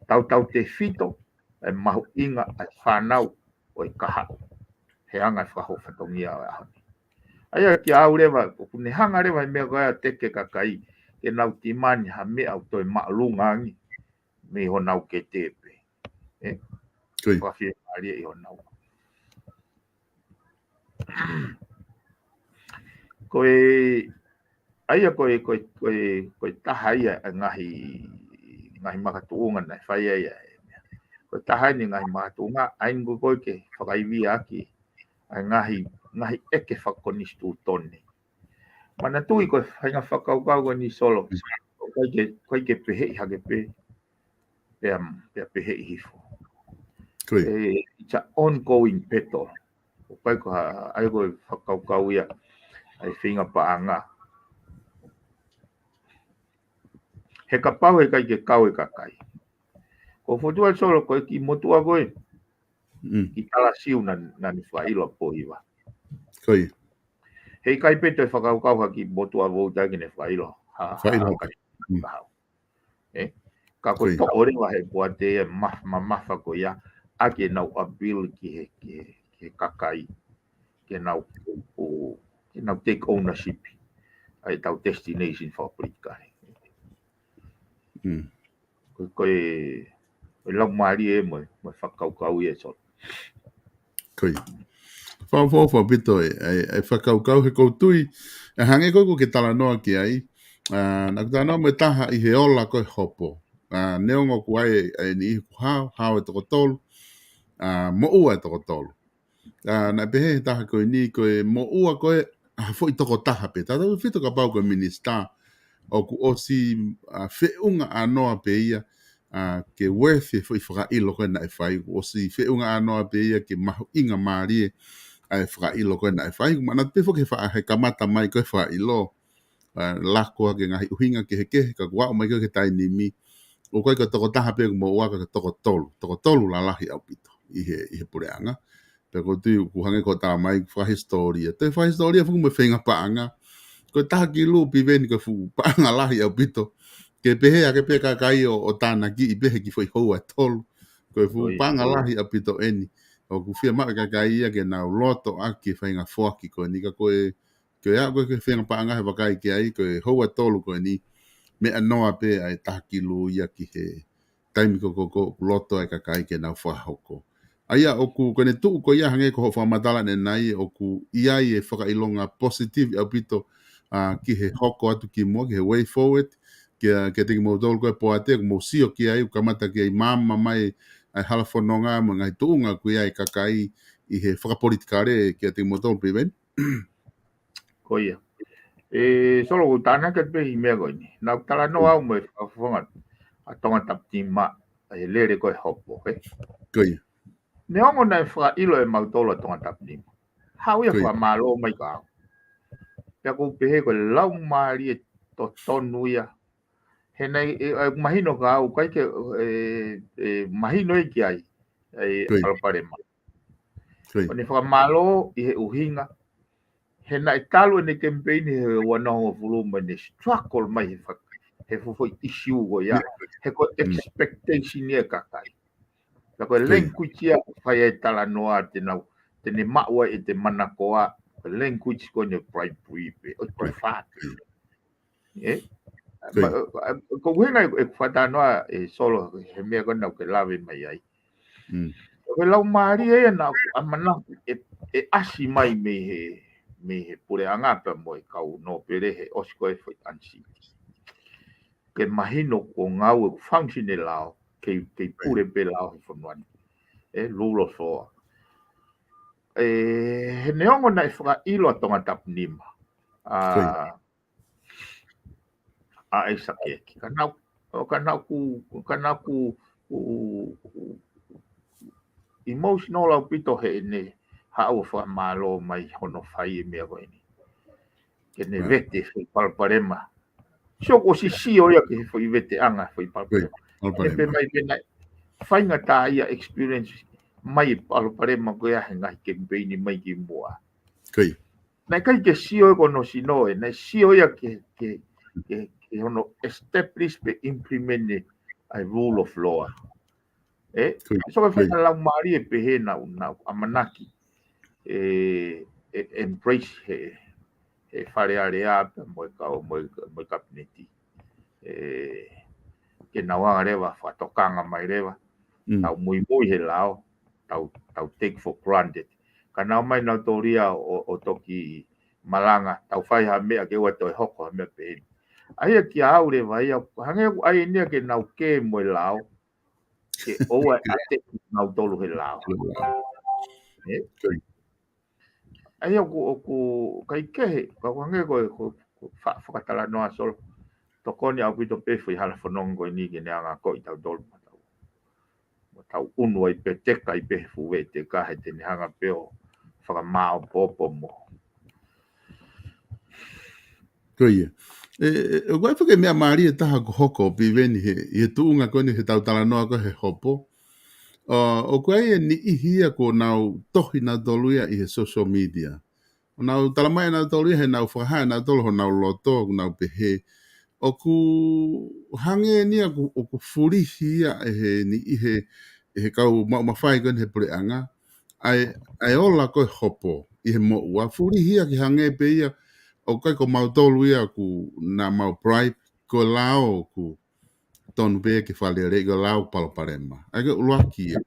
Tautautefito e mahuʻinga ʻa e fānau ʻo e kahaʻu he anga e fakahoko fatongia ʻo e ʻaho ni. ʻA ia kia au leva, ʻoku ne hanga leva he meʻa ko ia ʻo teke kakai ke nau timani ha meʻa ʻoku toe māʻolunga ange mei honau kete pē. Ē? Ko ia. Fakafiemālie ʻi honau. Ko e, ʻa ia ko e, ko e, ko e, ko e taha ia e ngaahi, ngaahi makatuʻunga naʻe fai ai ʻa e meʻa. Ko e taha eni e ngaahi makatuʻunga, ʻa eni ko e ke fakaivia ʻaki ʻa e ngaahi, ngaahi ʻeke fakakonisitūtone. Manatuʻi ko e faʻahinga fakakaukau ko eni, Solo, ʻoku ʻikai ke, ʻikai ke peheʻi hake pē, pea, pea peheʻi hifo. Ko ia. E, it's an ongoing battle. ʻOku ʻikai ko ha, ʻa ia ko e fakakaukau ia ʻa e feinga paʻanga. He kapau he ʻikai ke kau e kakai. Ko e fokotuʻu, Solo, ko e kiʻi motuʻa ko ē, mm, ki Talasiu naʻa, naʻa ne fakaʻilo ʻa Pōhiva. Ko ia. He ʻikai pē toe fakakaukau ha kiʻi motuʻa vouti ke ne fakaʻilo ha, fakaʻilo ha, ha kakai. Mm. Kahaʻu. Ē? Ka ko e, ko ia, toʻo leva he poate ia e ma-, mamafa ko ia ʻaki ʻenau appeal ki he, ki he, ki he kakai, ke nau, ʻo, ke nau take ownership ʻa ʻetau destination fakapolitikale. Mm. Ko e, ko e, ko e laumālie mo e, mo e fakakaukau ia, Solo. Ko ia. Fakaʻofoʻofa ʻaupito e, e, e fakakaukau, he ʻoku ou tui, ʻe hangē ko ē ʻoku ke talanoa ki ai, ʻa, naʻa ku talanoa mo e taha ʻi he ola ko ē hopo. ʻA, neongo ʻoku ʻi ai e, e niʻihi ʻoku hao, hao e toko tolu, ʻa, moʻua e toko tolu. ʻA, naʻe pehē he taha ko eni, ko e moʻua ko ē ʻa ha foʻi tokotaha pē. Tautautefito kapau ko e minisitā, ʻoku ʻosi, ʻa, feʻunga ʻānoa pē ia, ʻa, ke worth e foʻi fakaʻilo ko ē naʻe fai, ʻoku ʻosi feʻunga ʻānoa pē ia ke mahuʻinga mālie ʻa e fakaʻilo ko ē naʻe fai. Manatu pē foki he fa-, he kamata mai ko ē fakaʻilo, ʻa, lako ʻaki e ngaahi ʻuhinga kehekehe, ka kuo aʻu mai ko ē ki he taimi ni, ʻoku ʻikai ko e tokotaha pē ʻoku moʻua, ka ko e toko tolu, toko tolu lalahi ʻaupito ʻi he, ʻi he puleʻanga. Pea ʻoku ou tui ʻoku hangē ko e tala mai fakahisitōlia. Toe fakahisitōlia foki mo e feinga paʻanga. Ko e taha kilu, Piveni, ko e fuʻu paʻanga lahi ʻaupito. Ke pehē hake pē kakai ʻo, ʻo tānakiʻi pē he kiʻi foʻi houa ʻe tolu. Ko e fuʻu, ko ia, paʻanga lahi ʻaupito eni. ʻOku fiemaʻu e kakai ia ke nau loto ʻaki e faʻahinga foaki ko eni, ka ko e, ko e aʻu ko ē ki he feinga paʻanga he vakai ki ai, ko e houa ʻe tolu ko eni, meʻa noa pē ʻa e taha kilu ia ki he taimi ko ē ʻoku, ʻoku loto ai e kakai ke nau fakahoko. ʻA ia ʻoku, ko ʻene tuʻu ko ia hangē ko hoʻo fakamatala ʻanenai, ʻoku ʻi ai e fakaʻilonga positive ʻaupito, ʻa, ki he hoko atu ki muʻa, ki he way forward, kia, kiate kimoutolu ko ē poate, ʻoku mou sio ki ai, ʻoku kamata ke ʻi ai e maama mai ʻa e hala fononga mo e ngaahi tuʻunga ʻoku ʻi ai e kakai ʻi he fakapolitikale kiate kimoutolu, Piveni. Ko ia. ʻE, Solo, ʻoku tānaki atu pē ʻi he meʻa ko eni. Naʻa ku talanoa au mo e fakafofonga ʻa Tongatapu-nima, ʻa e lele ko ē hopo, ē? Ko ia. Neongo naʻe fakaʻilo ʻe mautolu ʻa Tongatapu-nima, haʻu ia, ko ia, fakamālō mai kia au. Pea ʻoku ou pehē ko e laumālie totonu ia. He naʻe, ʻe, ʻe, mahino kia au, ʻikai ke, ʻe, ʻe, mahino ia ki ai, ʻe, ko ia, palopalema. Ko ia. ʻO ne fakamālō ʻi he ʻuhinga, he naʻe talu ʻene kemipeini he ua noa hongofulu mo ʻene struggle mai he fa-, he fuʻu foʻi issue ko ia, he ko e, mm, expectation ia e kakai. Ka ko e, ko ia, language ia ʻoku fai ai e talanoa te nau, te ne maʻu ai ʻete manakoa, ko e language ko eni ʻo e bribery pē, ʻo e, ko ia, bribe. Ē? Ko ia. Ma-, ʻa, ʻa, ko e ʻuhinga ʻeku, ʻeku fakatalanoa, ē, Solo, he meʻa ko ena ʻoku ke lave mai ai. Mm. Ko e laumālie ia naʻa ku ʻamanaki ʻe, ʻe ʻasi mai mei he, mei he puleʻanga pea mo e kau nōpele he ʻosi ko ē foʻi ʻanisini. Ke mahino ko e ngāue ʻoku function e lao, kei, kei, right, pule pē lao he fonua ni. Ē, rule of law. Ē, he neongo naʻe fakaʻilo ʻa Tongatapu-nima, ʻa, ko ia, ʻa ʻAisake. Ka naʻá ku, ka naʻá ku, ka naʻá ku, ku, ku emotional ʻaupito heʻene haʻu ʻo fakamālō mai hono fai e meʻa ko eni. Ke ne vete foʻi palopalema. Sio ko e sio ia ki he foʻi veteʻanga foʻi palopalema. Ē, pehē mai pē naʻe faingataʻa ia experience mai e palopalema ko ia he ngaahi kemipeini mai ki muʻa. Naʻe ʻikai ke sio ia ko hono sino ē, naʻe sio ia ke, ke, ke, ke hono establish pe implement ʻa e rule of law. Ē, so ko e faʻahinga laumālie pehē naʻá ku, naʻá ku ʻamanaki ʻe, ʻe embrace he, he Fale Alea pea mo e kau, mo e, mo e kapineti. Ē, ke nau hanga leva ʻo fakatokanga mai leva. Tau muimui he lao, tau, tau take for granted. Ka nau ō mai nautolu ia ʻo, ʻo toki malanga, tau fai ha meʻa ke ʻoua toe hoko ha meʻa pehē ni. ʻA ia kiate au leva ia, hangē ʻoku ʻai eni ia ke nau kē mo e lao, ke ʻoua ʻe ʻateʻi nautolu he lao. Ē? ʻA ia ʻoku, ʻoku ʻikai kehe, ka ʻoku hangē ko e, ko, ko fa-, fakatalanoa Solo. Tokoni ʻaupito pē foʻi hala fononga ko eni ke ne hanga ʻo akoʻi tautolu mo tau, mo tau ʻunu ai pē, teka ai pē he fuʻu veʻeteka he te ne hanga pē ʻo fakamāʻopoʻopo mo. Ko ia. Ē, ē, ʻoku ʻi ai foki e meʻa mālie ʻe taha ʻoku hoko Piveni he, ʻi he tuʻunga ko eni he tau talanoa ko ē he hopo. ʻO, ʻoku ʻi ai e niʻihi ia ʻoku nau tohi nautolu ia ʻi he social media. ʻO nau talamai ʻe nautolu ia he nau fakahā ʻe nautolu honau loto, ʻoku nau pehē. ʻOku hangē eni ia ʻoku, ʻoku fulihi ia ʻe he niʻihi he, ʻe he kau maʻu mafai ko eni he puleʻanga. ʻA e, ʻa e ola ko ē hopo ʻi he moʻua. Fulihi ia ke hangē pē ia, ʻoku ʻikai ko mautolu ia ʻoku na mau bribe, ko e lao ʻoku tonu pē ke faleʻi, ko e lao palopalema. ʻA ia ko e ʻuluaki ia.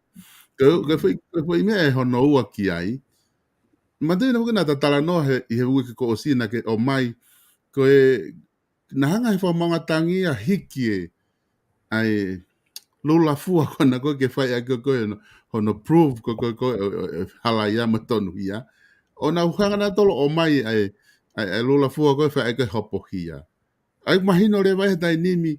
Ko e, ko e foʻi, ko e foʻi meʻa ʻe hono ua ki ai. Manatuʻi naʻa mou kei na ta talanoa he, ʻi he uike kuo ʻosi naʻa ke ʻomai, ko e, naʻe hanga he Fakamaauʻanga Tangi ʻo hiki e, ʻa e lula fua ko ena ko ē ke fai ʻaki ko ē hono, hono prove ko ē, ko ē, ko ē, ʻo, ʻo, ʻo, halaia mo tonuhia. ʻO nau hanga nautolu ʻo ʻomai ʻa e, ʻa e, ʻa e lula fua ko ē fai ʻaki ko ē hopohia. ʻA ia ʻoku mahino leva he taimi ni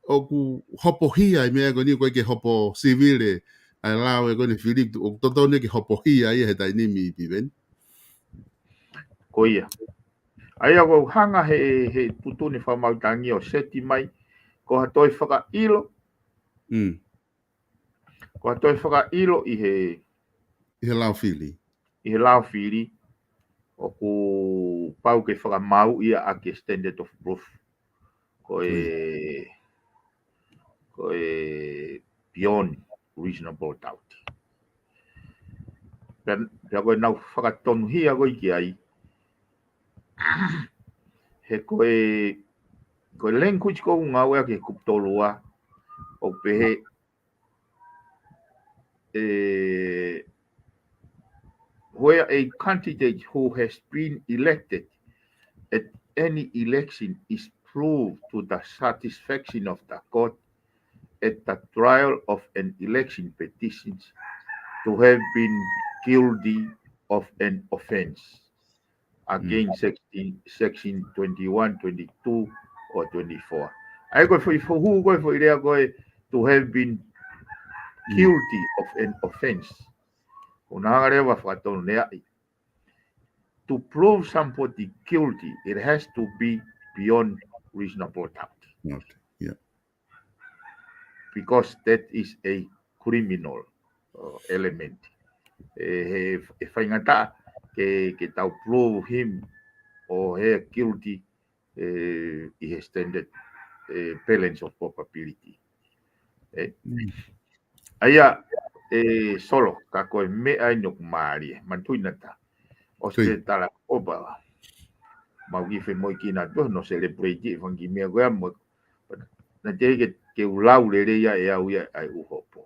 ʻoku hopohia e meʻa ko eni, ʻoku ʻikai ke hopo sivile ʻa e lao ē ko eni fili, ʻoku totonu ke hopohia ia he taimi ni Piveni. Ko ia. ʻA ia ʻoku hanga he, he tuʻutuʻuni Fakamaauʻanga Tangi ʻo seti mai, ko ha toe fakaʻilo. Mm. Ko ha toe fakaʻilo ʻi he, ʻi he lao fili. ʻI he lao fili, ʻoku pau ke fakamāuʻi ia ʻaki e standard of proof. Ko e, ko e beyond reasonable doubt. Pea, pea ko ʻenau fakatonuhia ko ē ki ai, he ko e, ko e language ko ē ʻoku ngāueʻaki he kupu tolu ua, ʻoku pehē, eh, where a candidate who has been elected at any election is proved to the satisfaction of the court at the trial of an election petition to have been guilty of an offence against section, section twenty-one, twenty-two, or twenty-four. ʻA ia ko e foʻi, foʻi hū ko ē foʻi lea ko ē to have been guilty of an offence. ʻOku na hanga leva ʻo fakatonuhiaʻi. To prove somebody guilty, it has to be beyond reasonable doubt. Not, yeah. Because that is a criminal, uh, element. ʻE, he, ʻe faingataʻa ke, ke tau prove him or her guilty, ʻe, ʻi he standard, ʻe, balance of probability. ʻE. Mm. ʻA ia, ʻe, Solo, ka ko e meʻa eni ʻoku mālie, manatuʻi naʻa ta ʻosi pē tala ʻo pau. Mau kiʻi femoʻuekina atu, no celebrate e fanga kiʻi meʻa ko ē mo, naʻe teʻeki ke, ke u lau lelei ia ʻe au ia ʻa e ʻū hopo.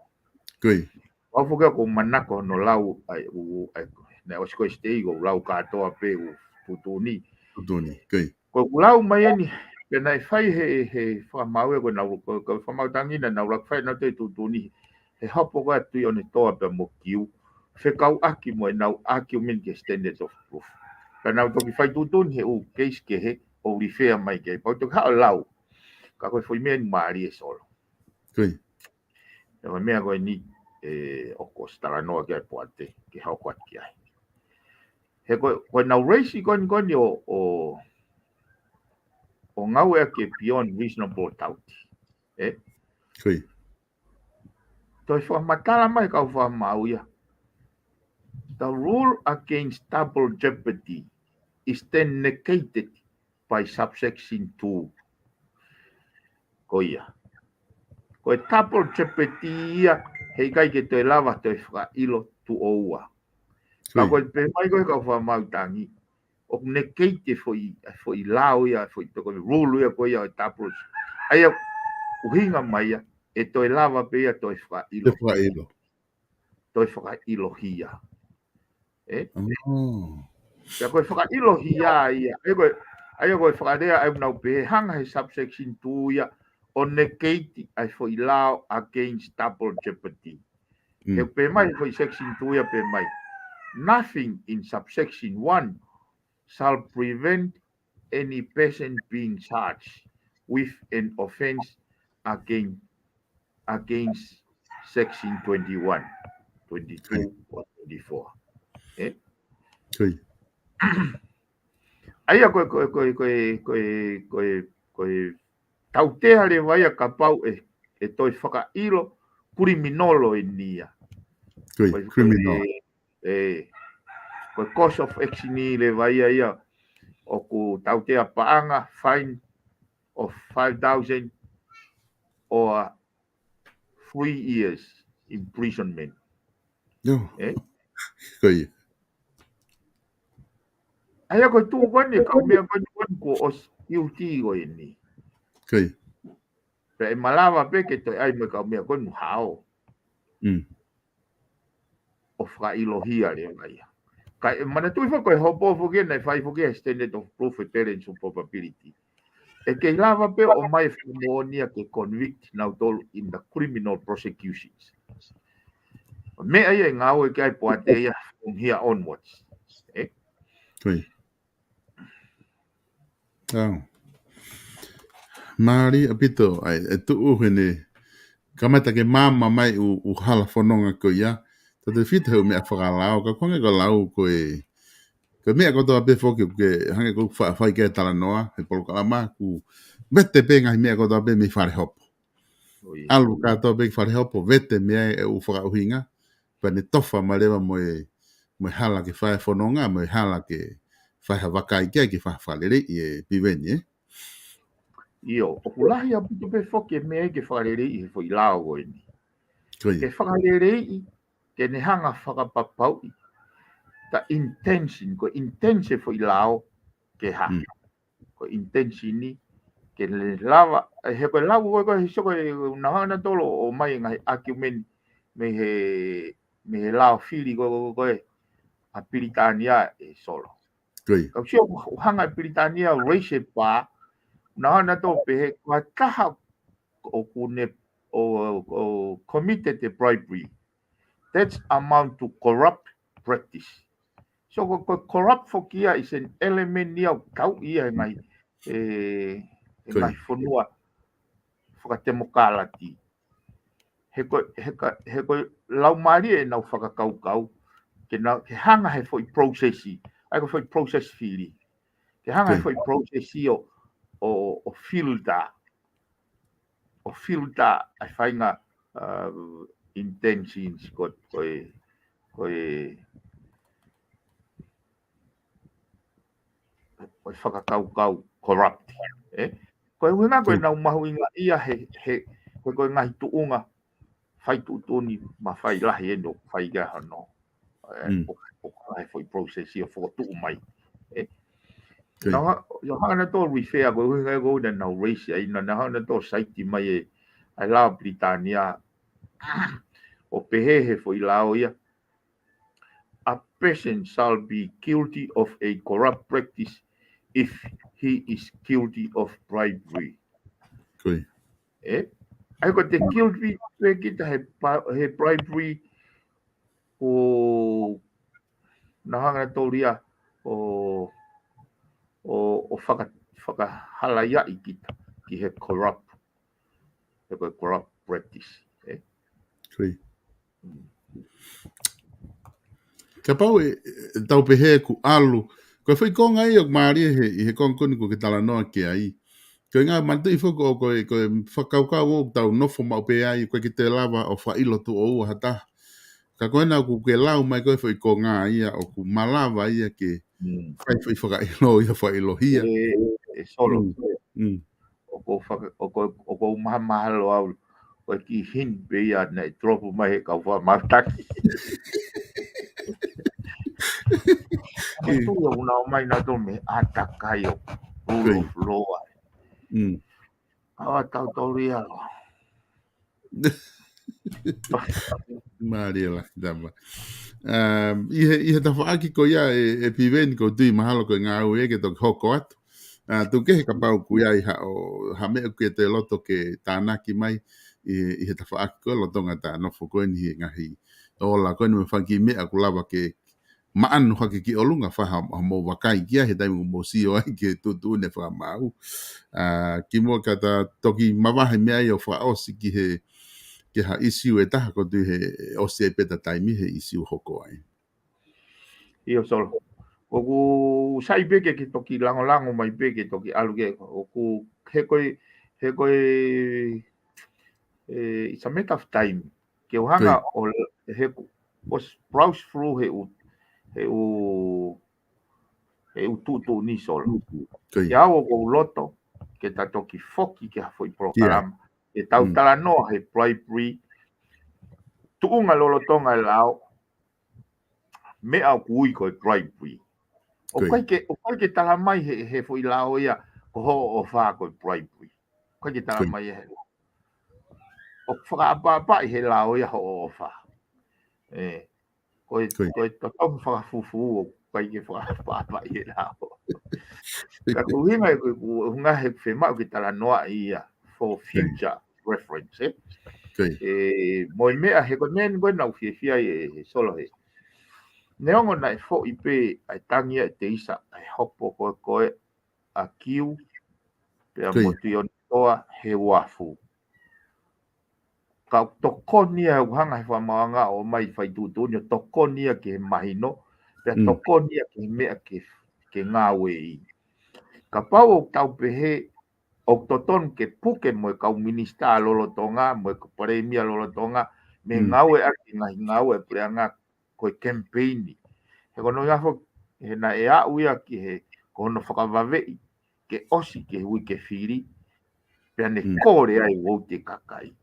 Ko ia. Au foki ʻoku ou manako hono lau ʻa e ʻū, ʻa e, naʻe ʻosi ko ē sitei ʻoku ou lau kātoa pē ʻū tuʻutuʻuni. Tuʻutuʻuni, ko ia. Ko ʻeku lau mai eni, pea naʻe fai he, he Fakamaauʻanga ko ē naʻa, ko, ko Fakamaauʻanga Tangi naʻa nau ʻuluaki fai ʻenau toe tuʻutuʻuni, he hopo ko ē ʻa Tuʻiʻonetoa pea mo Kiu, fekauʻaki mo ʻenau argument ki he standard of proof. Pea nau toki fai tuʻutuʻuni he ʻū case kehe ʻo refer mai ki ai, pea u toki haʻu ʻo lau. Ka ko e foʻi meʻa eni mālie Solo. Ko ia. Ko e meʻa ko eni, ē, ʻoku ʻosi talanoa ki ai Poate, ke hoko atu ki ai. He ko, ko ʻenau raise ko eni ko eni ʻo, ʻo, ʻo ngāueʻaki e beyond reasonable doubt. Ē? Ko ia. Toe fakamatala mai kau fakamaau ia. The rule against double jeopardy is then negated by subsection two. Ko ia. Ko e double jeopardy ia, heʻikai ke toe lava toe fakaʻilo tuʻo ua. Ka ko e pehē mai ko e kau fakamaau tangi, ʻoku negate e foʻi, foʻi lao ia, foʻi toko rule ia ko ia ʻo e double. ʻA ia, ʻuhinga mai ia, ʻe toe lava pē ia toe fakaʻilo. Toe fakaʻilo. Toe fakaʻilohia. Ē? Oh. Ia ko e fakaʻilohia ia. ʻA ia ko e, ʻa ia ko e fakalea ʻa ia ʻoku nau pehē hanga he subsection two ia ʻo negate ʻa e foʻi lao against double jeopardy. Mm. He pehē mai foʻi section two ia pehē mai. Nothing in subsection one shall prevent any person being charged with an offence against, against section twenty-one, twenty-two, or twenty-four. Ē? Ko ia. ʻA ia ko e, ko e, ko e, ko e, ko e, ko e, ko e tautea leva ia kapau ʻe, ʻe toe fakaʻilo kuliminolo eni ia. Ko ia, ko e, ko e, criminal. Ē, ko e course of action eni leva ia ia ʻoku tautea paʻanga fine of five thousand or three years imprisonment. Ē? Ko ia. ʻA ia ko e tuʻu ko eni, kau meʻa ko eni ko eni kuo ʻosi guilty ko eni. Ko ia. Pea ʻe malava pē ke toe ʻai mo e kau meʻa ko eni hao. Mm. ʻO fakaʻilohia leva ia. Ka ʻe manatuʻi foki ko e hopo foki ena ʻe fai foki he standard of proof e balance of probability. ʻE kei lava pē ʻo ʻomai e fakamoʻoni ia ke convict nautolu in the criminal prosecutions. Meʻa ia ʻe ngāueʻaki ai Poate ia from here onwards. Ē? Ko ia. ʻAu. Mālie ʻaupito, ʻa ia, ʻe tuʻu heni. Kamata ke maama mai ʻū, ʻū hala fononga ko ia. Tautefito he ʻū meʻa fakalao, ka ko e hangē ko e lau ko e, ko e meʻa kotoa pē foki, ke hangē ko e fa-, fai ki ai e talanoa, he polokalama, ʻoku vete pē ngaahi meʻa kotoa pē mei fale hopo. ʻAlu kātoa pē ki fale hopo, vete mei ai e ʻū fakaʻuhinga, pea ne tofa mai leva mo e, mo e hala ke fai e fononga, mo e hala ke fai ha vakai ki ai, ke fai ha fakaleleiʻi ē Piveni, ē? ʻIo, ʻoku lahi ʻaupito pē foki e meʻa ia ke fakaleleiʻi he foʻi lao ko eni. Ko ia. Ke fakaleleiʻi, ke ne hanga fakapapauʻi, ta intention, ko e intention e foʻi lao, ke hā. Mm. Ko e intention ni, ke ne lava, ē, he ko e lau ko e, ko e, he sio ko e, naʻa nau tolo ʻomai e ngaahi argument mei he, mei he lao fili ko e, ko e, ko e, ʻa Pilitānia ē Solo. Ko ia. Ka ʻoku sio ʻoku hanga ʻe Pilitānia ʻo raise e pā, naʻa nau tolo pehē, ko ha taha ʻoku ne, ʻo, ʻo committed e bribery. That's amount to corrupt practice. So ko, ko e corrupt foki ia is an element ia ʻoku tau ia he ngaahi, ē, he ngaahi fonua fakatemokālati. He ko, he ka, he ko e laumālie ʻenau fakakaukau, ke nau, ke hanga he foʻi process, ʻa ia ko e foʻi process fili. Ke hanga he foʻi process ʻo, ʻo, ʻo filter. ʻO filter ʻa e faʻahinga, uh, intentions ko, ko e, ko e, ko e fakakaukau corrupt, ē? Ko e ʻuhinga ko ʻenau mahuʻinga ia he, he, ko, ko e ngaahi tuʻunga fai tuʻutuʻuni mafai lahi eni ʻoku fai ki ai hono ē, ʻo, ʻo, ʻa e foʻi process ia ʻo fokotuʻu mai. Ē. Naʻa, naʻa nau tolo refer ko e ʻuhinga ko ena naʻa nau raise ai, naʻa, naʻa nau tolo cite mai e, ʻa e lao Pilitānia, ʻo pehē he foʻi lao ia, "A person shall be guilty of a corrupt practice if he is guilty of bribery." Ko ia. Ē? ʻA ia ko e guilty pē kita he pa-, he bribery ʻo naʻa nau tolo ia ʻo, ʻo, ʻo faka-, fakahalaiaʻi kita ki he corrupt he ko e corrupt practice, ē? Kapau ʻe, ʻe tau pehē kuo ʻalu, ko e foʻi konga ia ʻoku mālie he, ʻi he konga ko eni ʻoku ke talanoa ki ai. Ko e ngaahi manatuʻi foki ko e, ko e fakakaukau ʻoku tau nofo maʻu pē ai, ʻoku ʻikai ke te lava ʻo fakaʻilo tuʻo ua ha taha. Ka ko ena ʻoku ke lau mai ko e foʻi konga ia ʻoku malava ia ke fai foʻi fakaʻilo ia fakaʻilohia. ʻE, ʻe Solo. ʻOku ou faka-, ʻoku ou, ʻoku ou mahamahalo au. Ko e kiʻi hint pē ia naʻe drop mai he kau fakamātaki. Ko e tuʻu ia ʻoku nau ō mai nautolu mei he ʻātakai ʻo rule of law ai. ʻA tautolu ia. Mālie lahi tama. Um, ʻi he, ʻi he tafaʻaki ko ia ʻe, ʻe Piveni ʻoku ou tui mahalo ko e ngāue ia ke toki hoko atu. ʻA, tuku kehe kapau ʻoku ʻi ai haʻo, ha meʻa ʻoku ke loto ke tānaki mai ʻi, ʻi he tafaʻaki ko e lolotonga ʻeta nofo ko eni he ngaahi ola ko eni mo e fanga kiʻi meʻa ʻoku lava ke maʻanu hake ki ʻolunga fai ha, ha mou vakai ki ai he taimi ʻoku mou sio ai ki he tuʻutuʻuni fakamaau. ʻA, kimuʻa ka ta toki mavahe mei ai ʻo fakaʻosi ki he, ki ha ʻīsiu ʻe taha ʻoku ou tui he ʻosi ai pē ʻeta taimi he ʻīsiu hoko ai. ʻIo Solo. ʻOku sai pē ke, ke toki langolango mai pē ke toki ʻalu ke, ʻoku he ko e, he ko e, ʻe, it's a matter of time. Ke u hanga ʻo le-, he ku-, ʻo s-, browse through he ʻū, he ʻū, he ʻū tuʻutuʻuni Solo. Ke au ʻoku ou loto, ke ta toki foki ki ha foʻi polokalama. Ke tau talanoa he bribery, tuʻunga lolotonga e lao, meʻa ʻoku ui ko e bribery. ʻOku ʻikai ke, ʻoku ʻikai ke tala mai he, he foʻi lao ia, ko hoʻo ʻofa ko e bribery. ʻOku ʻikai ke tala mai he lao. ʻOku fakaʻapaʻapaʻi he lao ia hoʻo ʻofa. ʻE, ko e, ko e totongi fakafufū ʻoku ʻikai ke fakaʻapaʻapaʻi he lao. Ka ko e ʻuhinga ʻe, ko e ʻuhinga he fiemaʻu ke talanoaʻi ia for future reference, ē? ʻE, mo e meʻa he ko e meʻa ni ko e naʻa ku fiefia ai ʻe, ʻe Solo he. Neongo naʻe foʻi pē ʻa e tangi ʻa e teisa, ʻa e hopo ko e ko e ʻa Kiu, pea mo Tuʻionitoa he uafu. Ka tokoni ia ʻoku hanga he fakamaauʻanga ʻo mai fai tuʻutuʻuni ʻo tokoni ia ki he mahino, pea tokoni ia ki he meʻa ke, ke ngāueʻi. Kapau ʻoku tau pehē, ʻoku totonu ke puke mo e kau minisitā lolotonga, mo e kau palēmia lolotonga, mei he ngāueʻaki e ngaahi ngāue ʻa e puleʻanga ko e kemipeini. He ko hono ʻuhinga foki, he naʻe aʻu ia ki he, ko hono fakavaveʻi, ke ʻosi ki he uike fili, pea ne kole ai uoute kakai.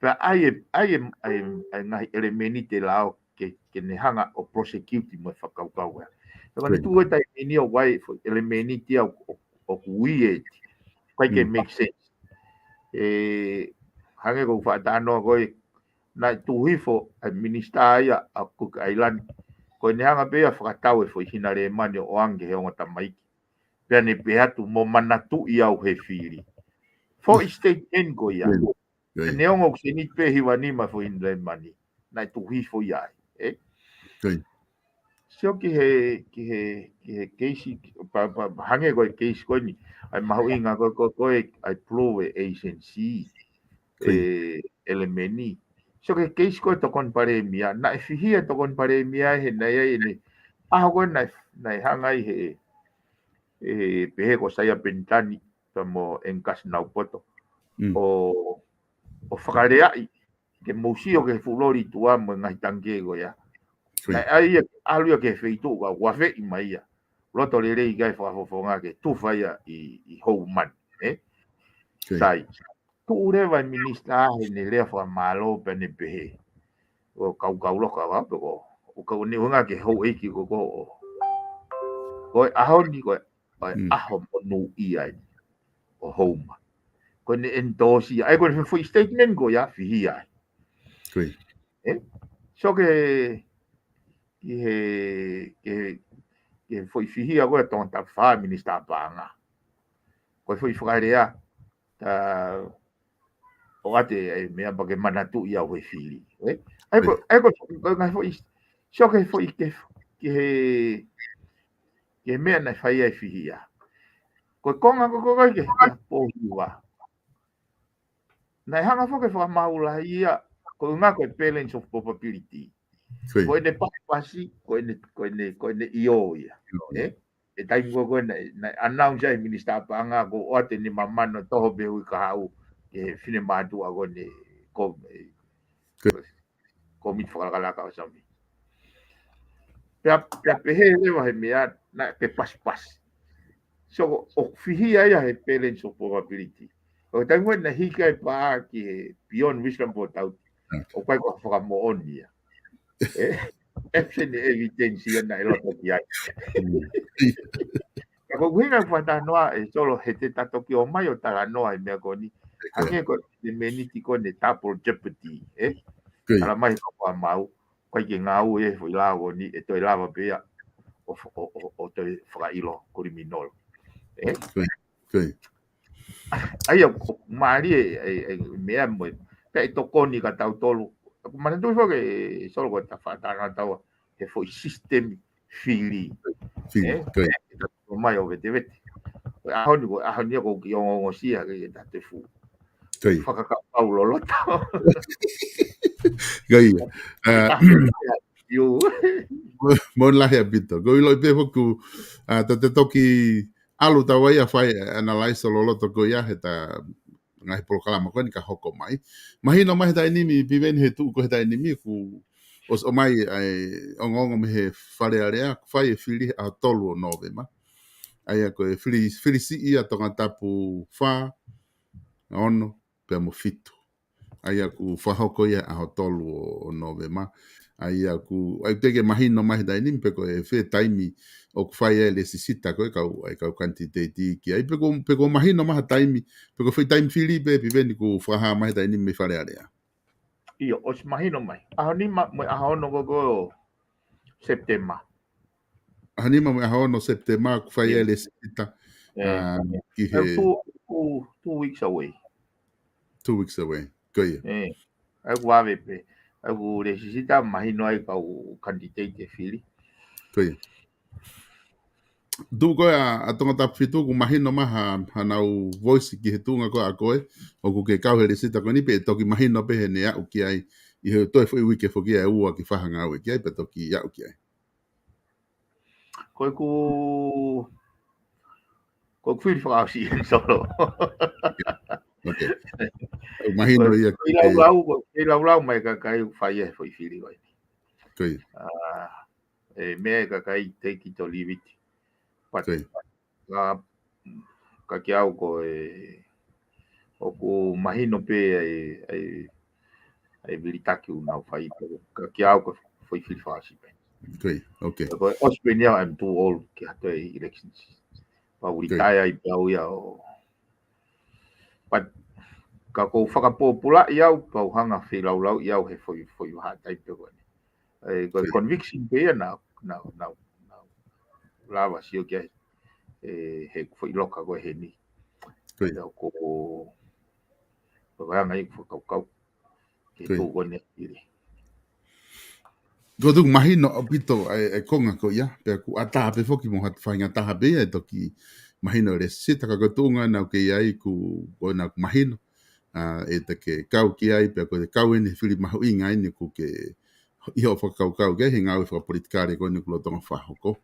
Pea ʻai e, ʻai e, ʻai e, ʻai e ngaahi ʻelemēniti ʻe lao ke, ke ne hanga ʻo prosecute mo e fakakaukau ia. He ko ʻene tuʻu e taimi ni ʻoku ʻi ai e foʻi ʻelemēniti ia ʻoku, ʻoku ʻi ai e, ʻikai ke make sense. ʻE, hangē ko e faʻa talanoa ko ē, naʻe tuʻu hifo e minisitā ia ʻa Cook Island. Ko ʻene hanga pē ia ʻo fakatau e foʻi hina lēmani ʻo ʻoange ki he ongo tamaiki. Pea ne pehē atu mo manatuʻi au he fili. Foʻi statement ko ia. Neongo ʻoku seniti pē hiva nima foʻi hina lēmani. Naʻe tuʻu hifo ia ai, ē? Sio ki he, ki he, ki he keisi, pa, pa, hangē ko e keisi ko eni, ʻa e mahuʻinga ko, ko, ko e, ʻa e prove e agency, ʻe, ʻelemēniti. Sio ki he keisi ko e tokoni palēmia, naʻe fihia e tokoni palēmia he naʻe ʻi ai ʻene ʻaho ko ē naʻe, naʻe hanga ai he, ʻe, pehē ko Saia Penitani, pea mo Angus Naupoto. ʻO, ʻo fakaleaʻi, ke mou sio ki he fuʻu loli tuʻa mo e ngaahi tangikē ko ia. Naʻe ʻai ia, ʻalu ia ki he feituʻu ka ua feʻi mai ia. Loto lelei ki ai fakafofonga ke tufa ia ʻi, ʻi Houma ni, ē? Sai. Tuʻu leva e minisitā heʻene lea fakamālō pea ne pehē. ʻO kaukau loka ua pe ko, ʻo kau ni unga ke houʻeiki ko ko ʻo. Ko e ʻaho ni ko e ʻa e ʻaho monūʻia eni ʻo Houma. Ko ʻene endorse ia, ʻa ia ko ʻene foʻi statement ko ia fihia ai. Ē? Sio ki he, ki he, ki he foʻi fihia ko e Tongatapu fā minisitā paʻanga. Ko e foʻi fakalea, ta, ʻoatu e meʻa pea ke manatuʻi au he fili. Ē? ʻA ia ko, ʻa ia ko, ko e ngaahi foʻi, sio ki he foʻi ke, ki he, ki he meʻa naʻe fai ai fihia. Ko e konga ko, ko, ko, ke, ke pōhiva. Naʻe hanga foki ʻo fakamaau lahi ia, ko e ʻuhinga ko e balance of probability. Ko ʻene pasipasi, ko ʻene, ko ʻene, ko ʻene ʻio ia. ʻE, ʻi he taimi ko ē ko ē naʻe, naʻe announce ai ʻe he Minisitā Paʻanga kuo ʻoatu ʻene mano ʻo toho pē hui kahaʻu ki he finemātuʻa ko eni ko, ʻe, Komiti Fakalakalaka ʻo Sami. Pea, pea pehē leva he meʻa naʻe pasipasi. So, ʻoku fihia ia he balance of probability. ʻI he taimi ko ē naʻe hiki ai pē ki he beyond reasonable doubt, ʻoku ʻikai ko ha fakamoʻoni ia. ʻE, absent evidence ia naʻe loto ki ai. Ka ko e ʻuhinga ʻeku fakatalanoa ʻe Solo he te ta toki ō mai ʻo talanoa he meʻa ko eni. Hangē ko e meniti ko eni double jeopardy, ʻe? Tala mai ko e mau, ʻikai ke ngāue e foʻi lao ko eni, ʻe toe lava pē ia ʻo, ʻo, ʻo, ʻo toe fakaʻilo kiliminolo. ʻE? ʻA ia, ʻoku mālie e, e, e meʻa mo e, pea ʻe tokoni kia tautolu. ʻOku manatuʻi foki ʻe Solo ko e ta fakatalanoa taua he foʻi sisitemi fili. Fili, ʻe? ʻOku mai ʻo vetevete. Ko e ʻaho ni, ko e ʻaho ni ʻoku ou kiʻi ongoongosia ke, ke ta te fu. Fakakapau loloto. Mo lahi ʻaupito. Ko e ʻilo pē foki, ʻa, ta te toki ʻalu taua ia fai analyze ʻo loloto ko ia he ta ngaahi polokalama ko eni ka hoko mai. Mahino mai he taimi ni, Piveni, he tuʻu ko ē he taimi ni kuo ʻosi ʻomai ʻa e ongoongo mei he Fale Alea, kuo fai e fili he ʻaho tolu ʻo Nōvema. ʻA ia ko e fili, fili siʻi ia Tongatapu fā, ono, pea mo fitu. ʻA ia kuo fakahoko ia he ʻaho tolu ʻo, ʻo Nōvema. ʻA ia kuo, ʻai teʻeki ke mahino mai he taimi ni pe ko e fē taimi ʻoku fai ai e lēsisita ko ē kau, ʻa e kau kanititeiti ki ai. Pe ko, pe ko e mahino mai ha taimi, pe ko e foʻi taimi fili pē, Piveni, kuo fakahā mai he taimi ni mei Fale Alea. ʻIo, ʻosi mahino mai. ʻAho nima mo e ʻaho ono ko ē ʻo Sepitema. ʻAho nima mo e ʻaho ono Sepitema kuo fai ai e lēsisita. ʻA, ki he two, two, two weeks away. Two weeks away. Ko ia. ʻE, ʻoku vave pē. ʻOku lēsisita mahino ai kau kanititeiti ʻe fili. Ko ia. Tuʻu ko ē ʻa, ʻa Tongatapu fitu kuo mahino mai ha, haʻanau voice ki he tuʻunga ko ē ʻa koe, ʻoku ke kau he lēsisita ko eni pe ʻe toki mahino pē heʻene aʻu ki ai, ʻi he toe foʻi uike foki ʻe ua ke fai ha ngāue ki ai, pe toki aʻu ki ai. Ko ʻeku, ko ʻeku fili fakaʻosi ʻeni, Solo. Ok. Mahino ia. Ko e laulau, ko e laulau mai kakai ʻoku fai e foʻi fili ko eni. Ko ia. ʻA, ʻe meʻa e kakai take it or leave it. But, ʻa, ka kiate au ko e, ʻoku mahino pē ʻa e, ʻa e, ʻa e vilitaki ʻoku nau fai pē. Ka kiate au ko e foʻi fili fakaʻosi pē. Ko ia, ok. Ko e ʻosi pē ʻeni au, I'm too old ke ha toe elections. Pau retire ai pē au ia ʻo. But, ka ʻoku ou fakapōpulaʻi au, pau hanga feilaulau ʻi au he foʻi, foʻi vahaʻa taimi pē ko eni. ʻE, ko e conviction pē ia naʻa, naʻa, naʻa, naʻa lava sio ki ai, ʻe, he foʻi loka ko ē heni. Ko ia. Ko, ko e anga ʻeku fakakaukau. Ke tuʻu ko eni ʻi. Ko e tuʻu mahino ʻaupito ʻa e, ʻa e konga ko ia, pea kuo ʻatā pē foki mo ha faʻahinga taha pē ia ʻe toki mahino e lēsisita ka ko e tuʻunga naʻa ku ʻi ai kuo, ko ena kuo mahino. ʻA, ʻe te ke kau ki ai, pea ko e kau ʻeni he fili mahuʻinga ʻeni ʻoku ke ʻi hoʻo fakakaukau ki ai he ngāue fakapolitikale ko eni ʻoku lolotonga fakahoko.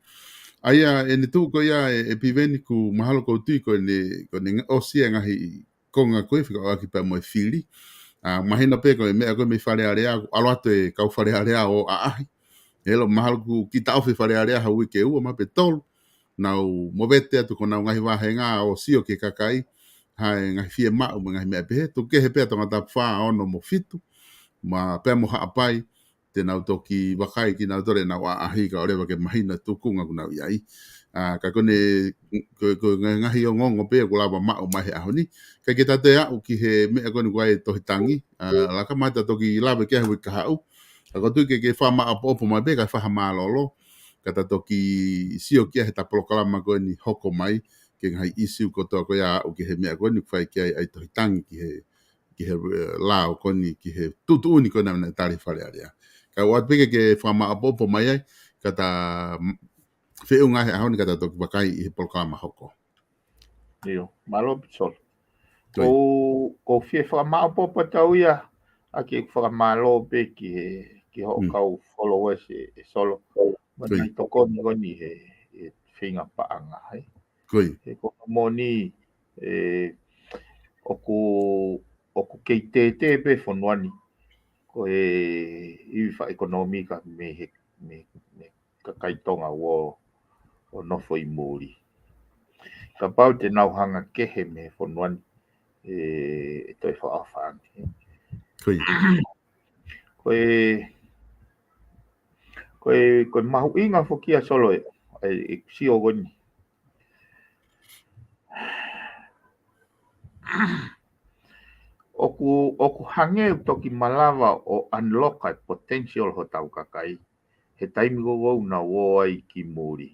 ʻA ia, ʻene tuʻu ko ia ʻe, ʻe Piveni kuo mahalo ʻoku ou tui ko ʻene, ko ʻene ʻosi e ngaahi konga ko ē fekauʻaki pea mo e fili. ʻA, mahino pē ko e meʻa ko ē mei Fale Alea, kuo ʻalu atu e kau Fale Alea ʻo ʻaʻahi. ʻE ʻilo mahalo kuo kiʻi taʻofi Fale Alea ha uike ʻe ua mai pe tolu. Nau movete atu ki honau ngaahi vāhenga ʻo sio ki he kakai, ha ngaahi fiemaʻu mo e ngaahi meʻa pehē, tuku kehe pē ʻa Tongatapu fā, ono mo fitu, mo e pea mo Haʻapai, te nau toki vakai kinautolu ʻenau ʻaʻahi kae ʻoua leva ke mahino e tuʻunga ʻoku nau ʻi ai. ʻA, ka ko ʻene, ko, ko e ngaahi ongoongo pē ʻoku lava maʻu mai he ʻaho ni. Kae ke ta toe aʻu ki he meʻa ko eni ko e tohi tangi. ʻA, Laka, mahalo ta toki lave ki ai he uike kahaʻu. Ka ʻoku ou tui ke, ke fakamāʻopoʻopo mai pē, kae fakamālōlō. Ka ta toki sio ki ai he ta polokalama ko eni hoko mai, ki he ngaahi ʻīsiu kotoa ko ia aʻu ki he meʻa ko eni ʻoku fai ki ai ʻa e tohi tangi ki he, ki he, ʻe, lao ko eni, ki he tuʻutuʻuni ko ena naʻe tali ʻe Fale Alea. Ka ʻoatu pē ke, ke fakamāʻopoʻopo mai ai, ka ta m-, feʻunga he ʻaho ni ka ta toki vakai ʻi he polokalama hoko. ʻIo, mālō ʻaupito Solo. Ko ia. Kou, kou fie fakamāʻopoʻopo atu ia, ʻa ke fakamālō pē ki he, ki hoʻo Mm. kau followers ē, ē Solo. Mo Ko ia. nai tokoni ko eni he, he feinga paʻanga, ē. Ko ia. He ko e moʻoni, ē, ʻoku, ʻoku kei tētē pē fonua ni. Ko e ivi fakaʻekonōmika mei he, mei, mei he kakai Tonga ʻoku, ʻoku nofo ʻi muli. Kapau te nau hanga kehe mei he fonua ni, ē, ʻe toe fakaʻofa ange. Ko ia. Ko e, ko e, ko e mahuʻinga foki ia Solo ē, ē, ʻeku sio ko eni. ʻOku, ʻoku hangē ʻoku toki malava ʻo unlock ʻa e potential hotau kakai he taimi ko ē ʻoku nau ō ai ki muli.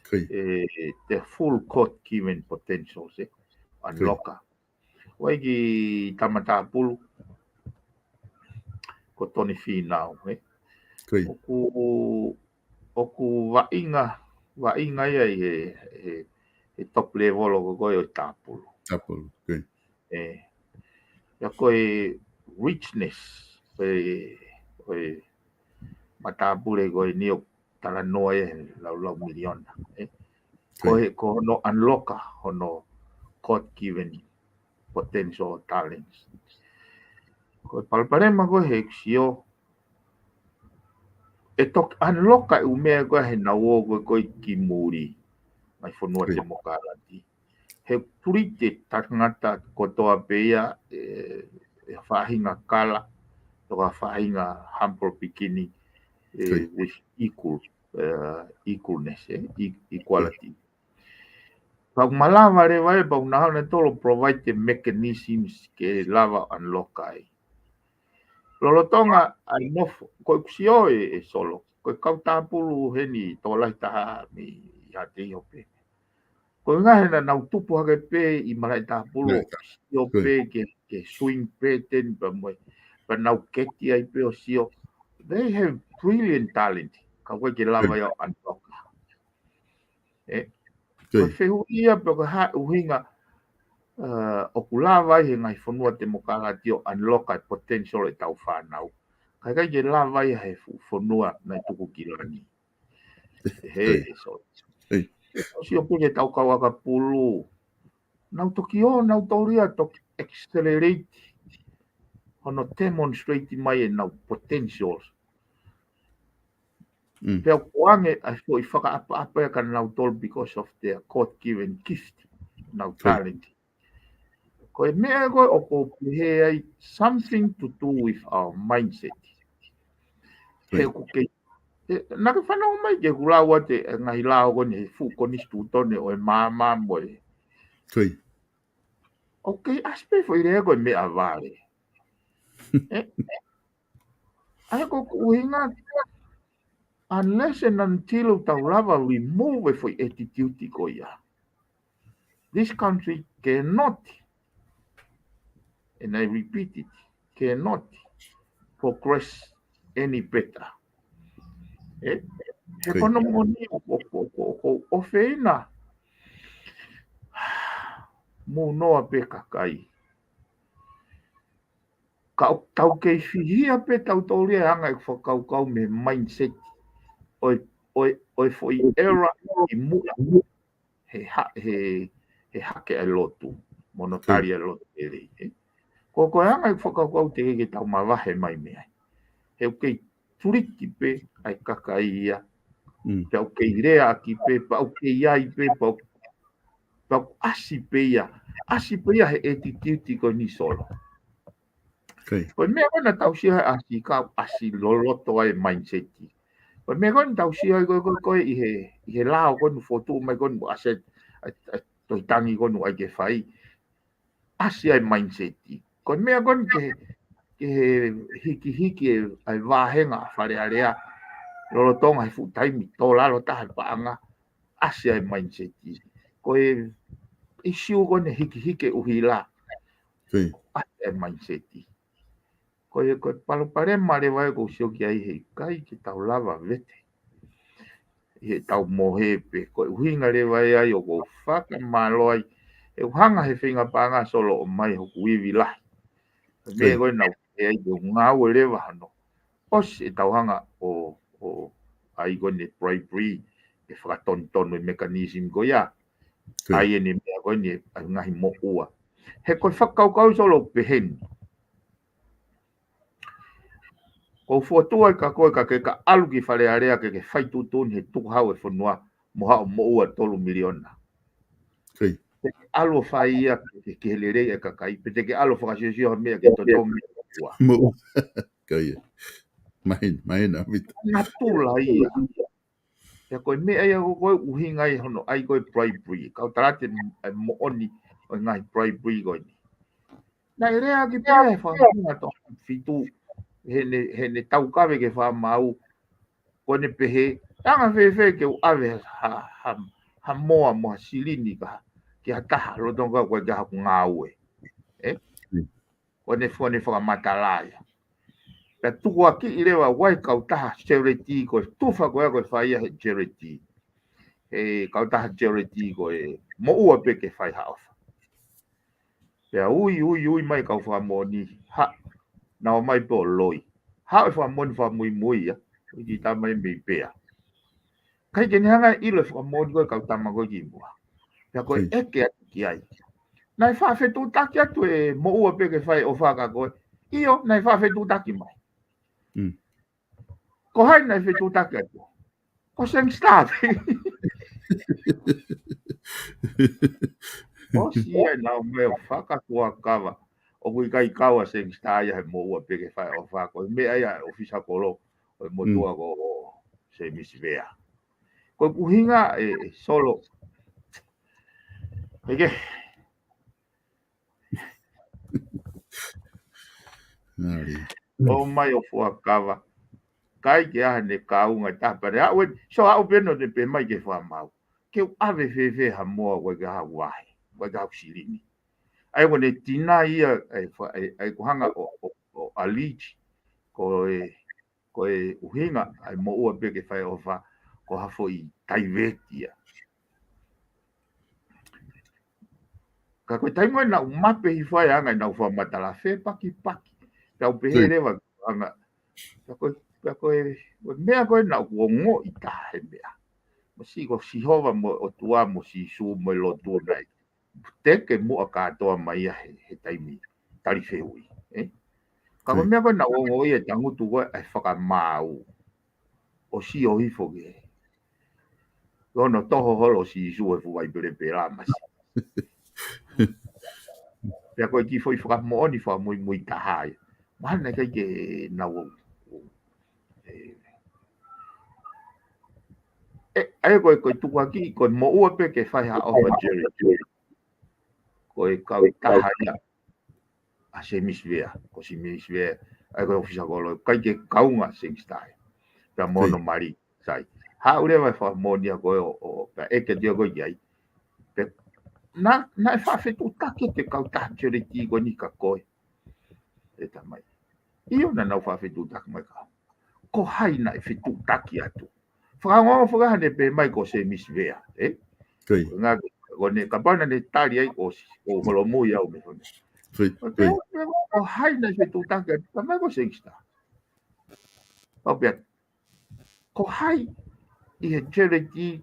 Ko ia. Ē, the full God-given potentials, ē, Ko ia. unlock. ʻOku ʻi ai e kiʻi tama tāpulu ko Tony Finau, ē. Ko ia. ʻOku, ʻoku vaʻinga, vaʻinga ia ʻi he, he, he top level ko ē ʻo e tāpulu. Tāpulu, ko ia. Ē. Pea ko e richness, ko e, ko e matāpule ko eni ʻoku talanoa ia he laulau miliona, ē. Ko ia. Ko e, ko hono unlock ʻa hono God-given potential talents. Ko e palopalema ko ē he ʻeku sio, ʻe toki unlock ʻa e ʻū meʻa ko ē he nau ō ko ē ko ē ki muli, ngaahi fonua Ko ia. temokalati. He treat e tangata kotoa pē ia, ē, ʻe faʻahinga kala, toka faʻahinga humble beginning, ē, Ko ia. with equal, ē, equalness, ē, e-, equality. Pea ʻoku malava leva ē, pea ʻoku nau hanga ʻe nautolu ʻo provide the mechanisms ke lava unlock ai. Lolotonga ʻa e nofo, ko ʻeku sio ē, ē Solo, ko e kau tāpulu heni tokolahi taha mei Haʻateiho pē. Ko e ʻuhinga he naʻa nau tupu hake pē ʻi malaʻe tāpulu, Malaʻe tā-, sio Ko ia. pē ke, ke swing pē teni pea mo e, pea nau keti ai pē ʻo sio. They have brilliant talent. Ka ʻoku ʻikai ke lava Ko ia. ia ʻo unlock. Ē, Ko ko e ia. fehuʻi ia pe ko e hā e ʻuhinga, ē, ʻoku lava ai he ngaahi fonua temokalati ʻo unlock ʻa e potential ʻetau fānau. Ka ʻikai ke lava ia he fu-, fonua naʻe tuku ki langi. He, Ko ia. ē, Solo. Ko ia. ʻOsi ʻoku ke tau kau ʻakapulu. Nau toki ō, nau toria toki accelerate. Hono demonstrate mai ʻenau potentials. Mm. Pea ʻoku ʻoange ʻa e foʻi fakaʻapaʻapa ia kia nautolu because of their God-given gift, nau Ko ia. talent. Ko e meʻa ko ē ʻoku ou pehē ai something to do with our mindset. Ko ia. He ʻoku kei, ē, naʻa ke fanongo mai ki heʻeku lau atu e ngaahi lao ko eni he fuʻu konisitūtone ʻo e maama mo e. Ko ia. ʻOku kei ʻasi pē foʻi lea ko e meʻavale. Ē, ē. ʻA ia ko ʻeku ʻuhinga, unless and until ʻoku tau lava remove e foʻi attitude ko ia, this country cannot, and I repeat it, cannot progress any better. Ē, he Ko ia. ko hono moʻoni ʻoku, ʻoku, ʻoku, ʻoku ʻofeina mou noa pē kakai. Ka ʻoku tau kei fihia pē tautolu ia he anga ʻeku fakakaukau mei he mindset ʻo e, ʻo e, ʻo e foʻi era ʻi muʻa he ha-, he, he hake ʻa e lotu, mo hono Ko ia. tali ʻa e lotu ʻe lelei, ē. Ko, ko e anga ʻeku fakakaukau teʻeki ke tau mavahe mai mei ai. He ʻoku kei treat pē ʻa e kakai ia. Mm. Pea ʻoku kei leaʻaki pē, pea ʻoku kei ʻai pē, pea ʻoku, pea ʻoku ʻasi pē ia. ʻAsi pē ia he attitude ko eni Solo. Ko ia. Ko e meʻa ko ē naʻa tau sio he ʻasi ka ʻoku ʻasi loloto ai e mindset. Ko e meʻa ko ē naʻa tau sio ai ko ē, ko ē, ko ē ʻi he, ʻi he lao ko eni fotu mai ko eni mo ʻasi ai, ʻa e, ʻa e tohi tangi ko eni ʻai ke fai. ʻAsi ai e mindset. Ko e meʻa ko eni ke, ke hikihiki e, ʻa e vāhenga ʻa Fale Alea. Lolotonga he fuʻu taimi tō lalo taha e paʻanga. ʻAsi ai e mindset. Ko e issue ko eni hikihiki e ʻuhila. Ko ia. ʻAsi ai e mindset. Ko e, ko e palopalema leva ē ʻoku ou sio ki ai he ʻikai ke tau lava vete. ʻI heʻetau mohe pē, ko e ʻuhinga leva ia ʻoku ou fakamālō ai ʻE u hanga he feinga paʻanga Solo ʻo ʻomai hoku ivi lahi. Meʻa ko ē naʻa ku ʻai ke u ngāue leva hano. ʻOsi ʻetau hanga ʻo, ʻo ʻai ko eni bribery, ʻe fakatonutonu e mechanism ko ia. ʻAi eni meʻa ko eni ʻa e ngaahi moʻua. He ko e fakakaukau Solo peheni. Ko u fokotuʻu ai ka ko e ka ke ka ʻalu ki Fale Alea ke ke fai tuʻutuʻuni he tukuhau e fonua mo haʻo moʻua tolu miliona. Pe ke ʻalu ʻo fai ia ke, ke lelei e kakai, pe te ke ʻalu ʻo fakasiosio ha meʻa ke totongi e moʻua. Moʻua. Mahina, mahina, mita. Natula ia. Pea ko e meʻa ia ko e ʻuhinga ia hono ʻai ko e bribery. Kau talate e moʻoni ʻo e ngaahi bribery ko eni. Naʻe lea ki pea e fakafunga to fitu, he ne, he ne taukave ke fakamau, ko ene pehē, anga fēfē ke u ʻave ha, ha, ha moa mo ha silini ka, ki ha taha, lolotonga ko e ka haku ngāue. Ē? Ko ene fo ne fakamatala ia. Pea tukuakiʻi leva ʻa e kautaha charity ko e tufa ko ē ko e fai ia he charity. He kautaha charity ko e moʻua pē ke fai ha ʻofa. Pea ui, ui, ui mai kau fakamoʻoni, ha, naʻa ō mai pē ʻo loi. Ha ʻo e fakamoʻoni fakamuimui ia, ʻo ʻikai ke tama ia mei pea. ʻIkai ke ne hanga ʻilo e fakamoʻoni ko e kau tama ko ē ki muʻa. Pea ko e ʻeke atu ki ai. Naʻe faʻa fetuʻutaki atu e moʻua pē ke fai ʻofa kia koe. ʻIo, naʻe faʻa fetuʻutaki mai. Ko hai naʻe fetuʻutaki atu? Ko Seng Star. ʻOsi ia naʻa ō mai ʻo fakatuʻakava. ʻOku ʻikai kau ʻa Seng Star ia he moʻua pē ke fai ʻofa ko e meʻa ia ʻo e ʻofisa kolo ʻo e motuʻa ko Semisi Vea. Ko e ʻuhinga ē, ē Solo. ʻIkai. ʻO mai ʻo fuakava. ʻIkai ke ʻi ai haʻane kaunga ʻe taha pē. Aʻu ē, so aʻu pē ʻo ne pehē mai ke fakamau. Ke u ʻave fēfē ha moa ko e ka haku vahe, ko e ka haku silini. ʻA ia ko ʻene tinaʻi ia, ʻa e fa-, ʻa e, ʻa e ko e hanga ʻo, ʻo, ʻo allege, ko e, ko e ʻuhinga ʻa e moʻua pē ke fai ʻofa, ko ha foʻi taiveti ia. Ka ko e taimi ko ē naʻa ku mape hifo ai ʻa e anga ʻenau fakamatala fepakipaki. Pea u pehē leva ʻa e anga. Pea ko e, pea ko e, ko e meʻa ko ē naʻa ku ongoʻi taha he meʻa. Masiʻi ko Sihova mo e ʻOtua mo Sīsū mo e lotu nai. Teke muʻa kātoa mai ia he, he taimi tali fehuʻi, ē? Ka ko e meʻa ko ē naʻa ku ongoʻi e tangutu ko ē ʻa e fakamau. ʻO sio hifo ki he. Ko hono toho holo ʻo Sīsū he fuʻu vai pelepela masi. Pea ko e kiʻi foʻi fakamoʻoni fakamuimui taha ia. Mahalo naʻe ʻikai ke nau ō. Ē, ē, ʻa ia ko e, ko e tukuakiʻi, ko e moʻua pē ke fai ha ʻofa Jerry. Ko e kautaha ia ʻa Semisi Vea, ko Semisi Vea, ʻa ia ko e ʻofisa kolo, ʻikai ke kaunga Seng Star. Pea mo hono mali, sai. Haʻu leva e fakamoʻoni ʻa ko ē ʻo, ʻo, pea ʻeke atu ia ko ē ki ai. Pea, naʻe, naʻe faʻa fetuʻutaki atu e kautaha charity ko eni kia koe. ʻE tamai. ʻIo naʻa nau faʻa fetuʻutaki mai ka. Ko hai naʻe fetuʻutaki atu? Fakaongo fakaha ne pehē mai ko Semisi Vea, ē? Ko ia. Ngā ko ʻene kapau naʻa ne tali ai ko si, ko holomui au mei hono. Ko ia, ko ia. Ko hai naʻe fetuʻutaki atu? Tamai ko Seng Star. Pau pea. Ko hai ʻi he charity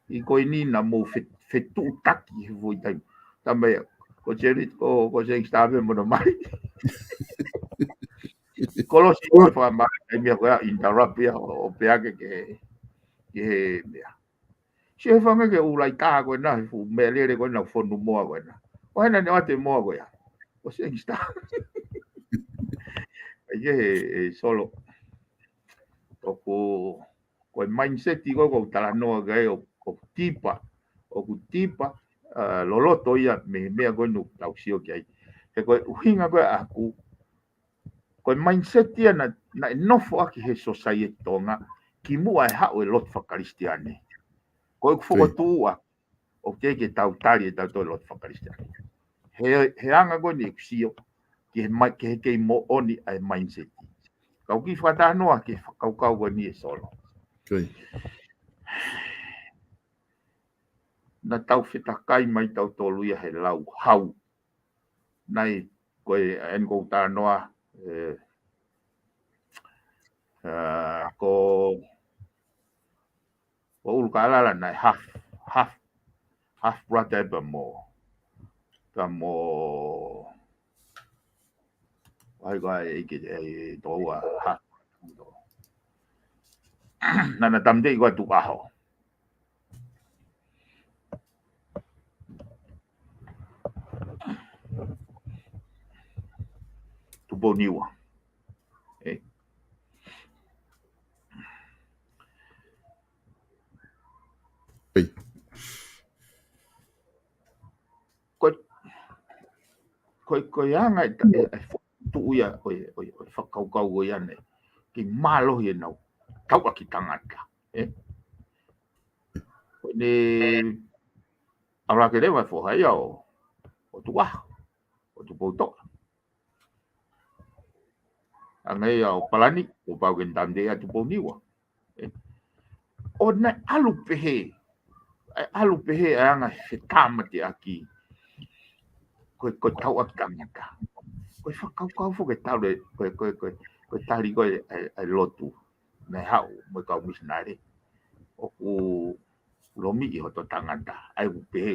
ʻi ko eni naʻa mou fe-, fetuʻutaki he foʻi taimi. Tamai ko charity, ko, ko Seng Star pē mo hono mali. Kolosi ko e fakamali, taimi ko ia interrupt ia, ʻo, ʻo pehē ke, ke, ke he meʻa. Sio he fanga ke ʻū laʻi taha ko ena, he fuʻu meʻalele ko ena, fonu moa ko ena. ʻO hena ne ʻoatu e moa ko ia. Ko Seng Star. ʻA ia he, he Solo. ʻOku, ko e mindset ko ē ʻoku ou talanoa ki ai ʻo, ʻoku tipa, ʻoku tipa, ʻa, loloto ia mei he meʻa ko ē naʻa tau sio ki ai. He ko e ʻuhinga ko ē ʻaku, ko e mindset ia naʻa, naʻe nofo ʻaki he society Tonga, kimuʻa ʻe haʻu e lotu fakakalisitiane. Ko ʻeku fokotuʻu ʻaku, ʻoku teʻeki ke tau tali ʻe tautolu e lotu fakakalisitiane. He, he anga ko eni ʻeku sio, ki he mai, ki he kei moʻoni ʻa e mindset. Kau kiʻi fakatalanoa ki he fakakaukau ko eni ē Solo. Ko ia. naʻa tau fetakai mai tautolu ia he lau hau. Naʻe, ko e, eni ko u talanoa, ē, ā, ko, ko ʻUlukālala naʻe half, half, half brother pea mo, pea mo, ʻai ko e ʻEiki, ʻe, toua, half. Naʻa na tāmateʻi ko e Tukuʻaho. Tupouniua. Ē. Ko, ko, ko e anga e ta-, e, e fo-, tuʻu ia, ʻo e, ʻo e, ʻo e fakakaukau ko ia naʻe kei mālohi ʻenau tauʻaki tangata. Ē? Ko ʻene ʻalu hake leva e foha ia ʻo, ʻo Tukuʻaho, ʻo Tupoutoʻa. Hangē ia ʻo palani, kuo pau ke ne tāmateʻi ʻa Tupouniua. Ē? ʻO naʻe ʻalu pehē, ʻa e ʻalu pehē ʻa e anga e fetāmateʻaki, ko e, ko e tauʻaki tangata. Ko e fakakaukau foki e tali, ko e, ko e, ko e, ko e tali ko e, ʻa e, ʻa e lotu. Naʻe haʻu mo e kau misinale. ʻOku lomiʻi hoto tangata. ʻA ia ʻoku pehē.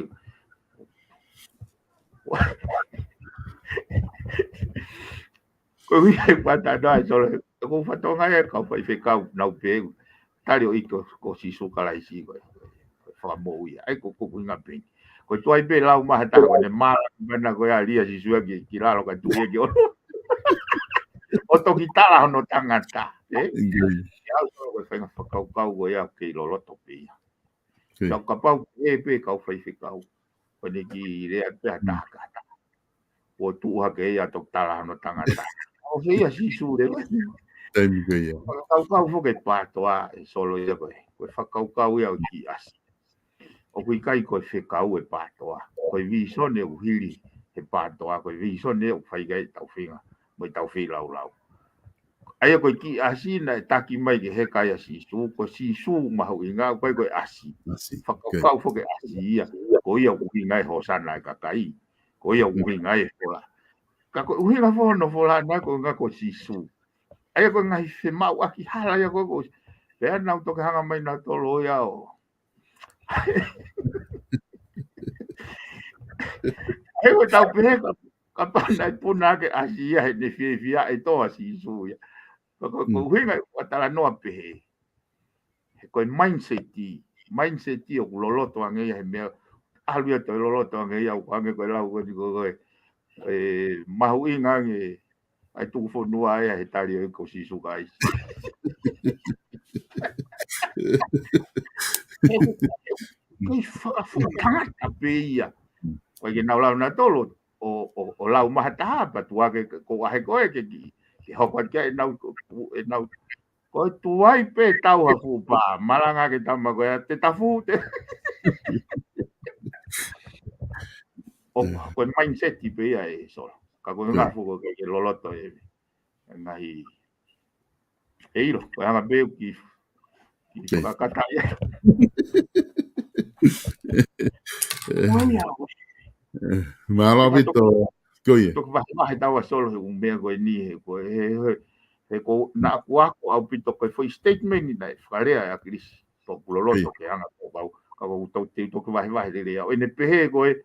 Ko e ʻuhi ʻa e pata noa e Solo. Ko e fatongia e kau faifekau nau pehē. Tali ʻo ʻikai ko, ko Sīsū Kalaisi ko e, ko e fakamoʻui ia. ʻA ia ko, ko e ʻuhinga pē eni. Ko e tuai pē lau maha taha ko ʻene mālanga mana ko ia ʻa Sīsū ia ki, ki lalo kae tuʻu ia ki ʻolunga. ʻO toki tala hono tangata. Ē? Ē. Ia au ko e faʻahinga fakakaukau ko ia kei loloto pē ia. Ē. Ka kapau ē pē kau faifekau. Ko ʻene kiʻi lea pē ha taha ka ha taha. ʻO tuʻu hake ia toki tala hono tangata. ʻO fē ia Sīsū leva. Taimi ko ia. Fakakaukau foki e PATOA e Solo ia ko e. Ko e fakakaukau ia ʻo e kiʻi ʻasi. ʻOku ʻikai ko e fekau e PATOA. Ko e vīsone ʻoku hili he PATOA. Ko e vīsone ʻoku fai ki ai ʻetau feinga mo ʻetau feilaulau. ʻA ia ko e kiʻi ʻasi naʻe taki mai ke heka ai ʻa Sīsū, ko Sīsū mahuʻinga, ʻoku ʻikai ko e ʻasi. ʻAsi. Fakakaukau foki e ʻasi ia, ko ia ʻoku ʻuhinga e Hōsana e kakai, ko ia ʻoku ʻuhinga e fola. Ka ko e ʻuhinga foki hono fola naʻe ko e ʻuhinga ko Sīsū. ʻA ia ko e ngaahi femaʻuʻaki hala ia ko e ko. Pea nau toki hanga mai nautolu ia ʻo. ʻA ia ko e tau pehē ka, kapau naʻe puna ke ʻasi ia heʻene fiefia e toa Sīsū ia. Ka ko, ko e ʻuhinga ʻoku ou talanoa pehē. He ko e mindset, mindset ʻoku loloto ange ia he meʻa, ʻalu ia toe loloto ange ia ʻoku ange ko e lau ko eni ko e, e, mahuʻinga ange ʻa e tuku fonua ia he tali ʻo e ko Sīsū Kalaisi. Ko e fakafoʻi tangata pē ia. Ko e ke nau lau nautolu, ʻo, ʻo, ʻo lau maha taha, pea tuʻu hake ko ʻahe ko e ke ki, ke hoko atu ki ai ʻenau, ʻenau, ko e tuai pē tau ha fuʻu pā, malanga ke tama ko e te tafu, te. ʻO, ko e mindset pē ia e Solo. Ka ko e ngaahi fuʻu ko e ke loloto e, ngaahi, e ʻilo, ko e anga pē ki, ki fakakata ia. Ko ia, ʻo. Mālō ʻaupito, ko ia. Toki vahevahe taua Solo he ʻū meʻa ko eni he, ko e, he, he, he ko naʻa ku ako ʻaupito ko e foʻi statement ni naʻe fakalea ʻe ʻAkilisi. Toku loloto ke anga ko kau, ka ko tau te toki vahevahe lelei au. ʻEne pehē ko e,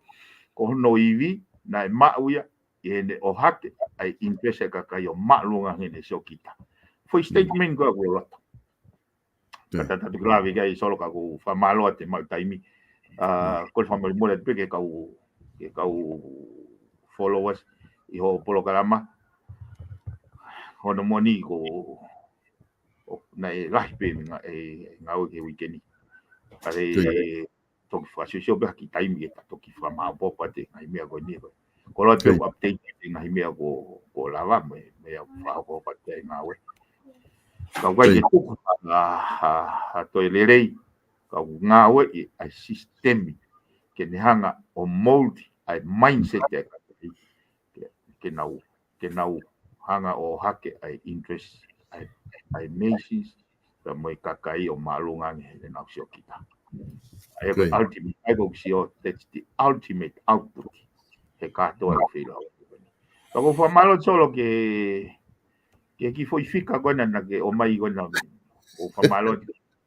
ko hono ivi, naʻe maʻu ia, ʻi heʻene ʻohake ʻa e interest e kakai ʻo māʻolunga heʻene siokita. Foʻi statement ko ē ʻoku loloto. Ka tata tuku lave ki ai Solo ka ʻoku ou fakamālō atu e maʻu taimi. ʻA, ko e fakamolemole atu pē ke kau, ke kau followers ʻi hoʻo polokalama. Hono moʻoni ko, ʻo, naʻe lahi pē mei he ngā-, e, ngāue ki he uike ni. Ka le, toki fakasiosio pē ha kiʻi taimi ke ta toki fakamāopoopo atu e ngaahi meʻa ko eni ko. Ko loa te u update e ngaahi meʻa ko, ko lava mo e, meʻa fakahoko atu e ngāue. Ka ʻoku ʻikai ke tuku ha, ha, ha toe lelei, ka ʻoku ngāueʻi ʻa e sisitemi, ke ne hanga ʻo mold ʻa e mindset e kakai, ke, ke nau ke nau hanga ʻo ʻohake ʻa e interest, ʻa e, ʻa e nations, pea mo e kakai ʻo māʻolunga ange heʻenau siokita. ʻA ia ko e ultimate, ʻa ia ko e sio, that's the ultimate output. He kātoa e feilau. Ka ʻoku ou fakamālō Solo ke, ke kiʻi foʻi fika ko ena naʻa ke ʻomai ko ena. ʻOku ou fakamālō.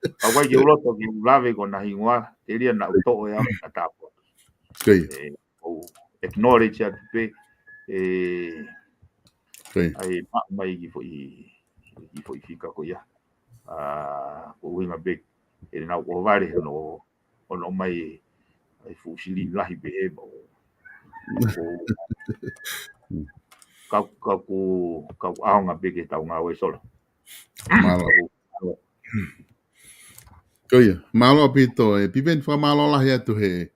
Ka ʻoku ʻikai ke u loto ke u lave ko ena hingoa, telia naʻa u toʻo ʻe au ʻa tāpua. ʻOku ou acknowledge atu pē, ʻa e maʻu mai kiʻi foʻi, kiʻi foʻi fika ko ia. ʻA, ko e ʻuhinga pē, ʻe naʻa ku ʻohovale hono, hono ʻomai ʻa e fuʻu silini lahi pē he mo. Ka, ka ʻoku, ka ʻoku ʻaonga pē ke tau ngāue Solo. Mālō. Ko ia, mālō ʻaupito, ʻe Piveni fakamālō lahi atu he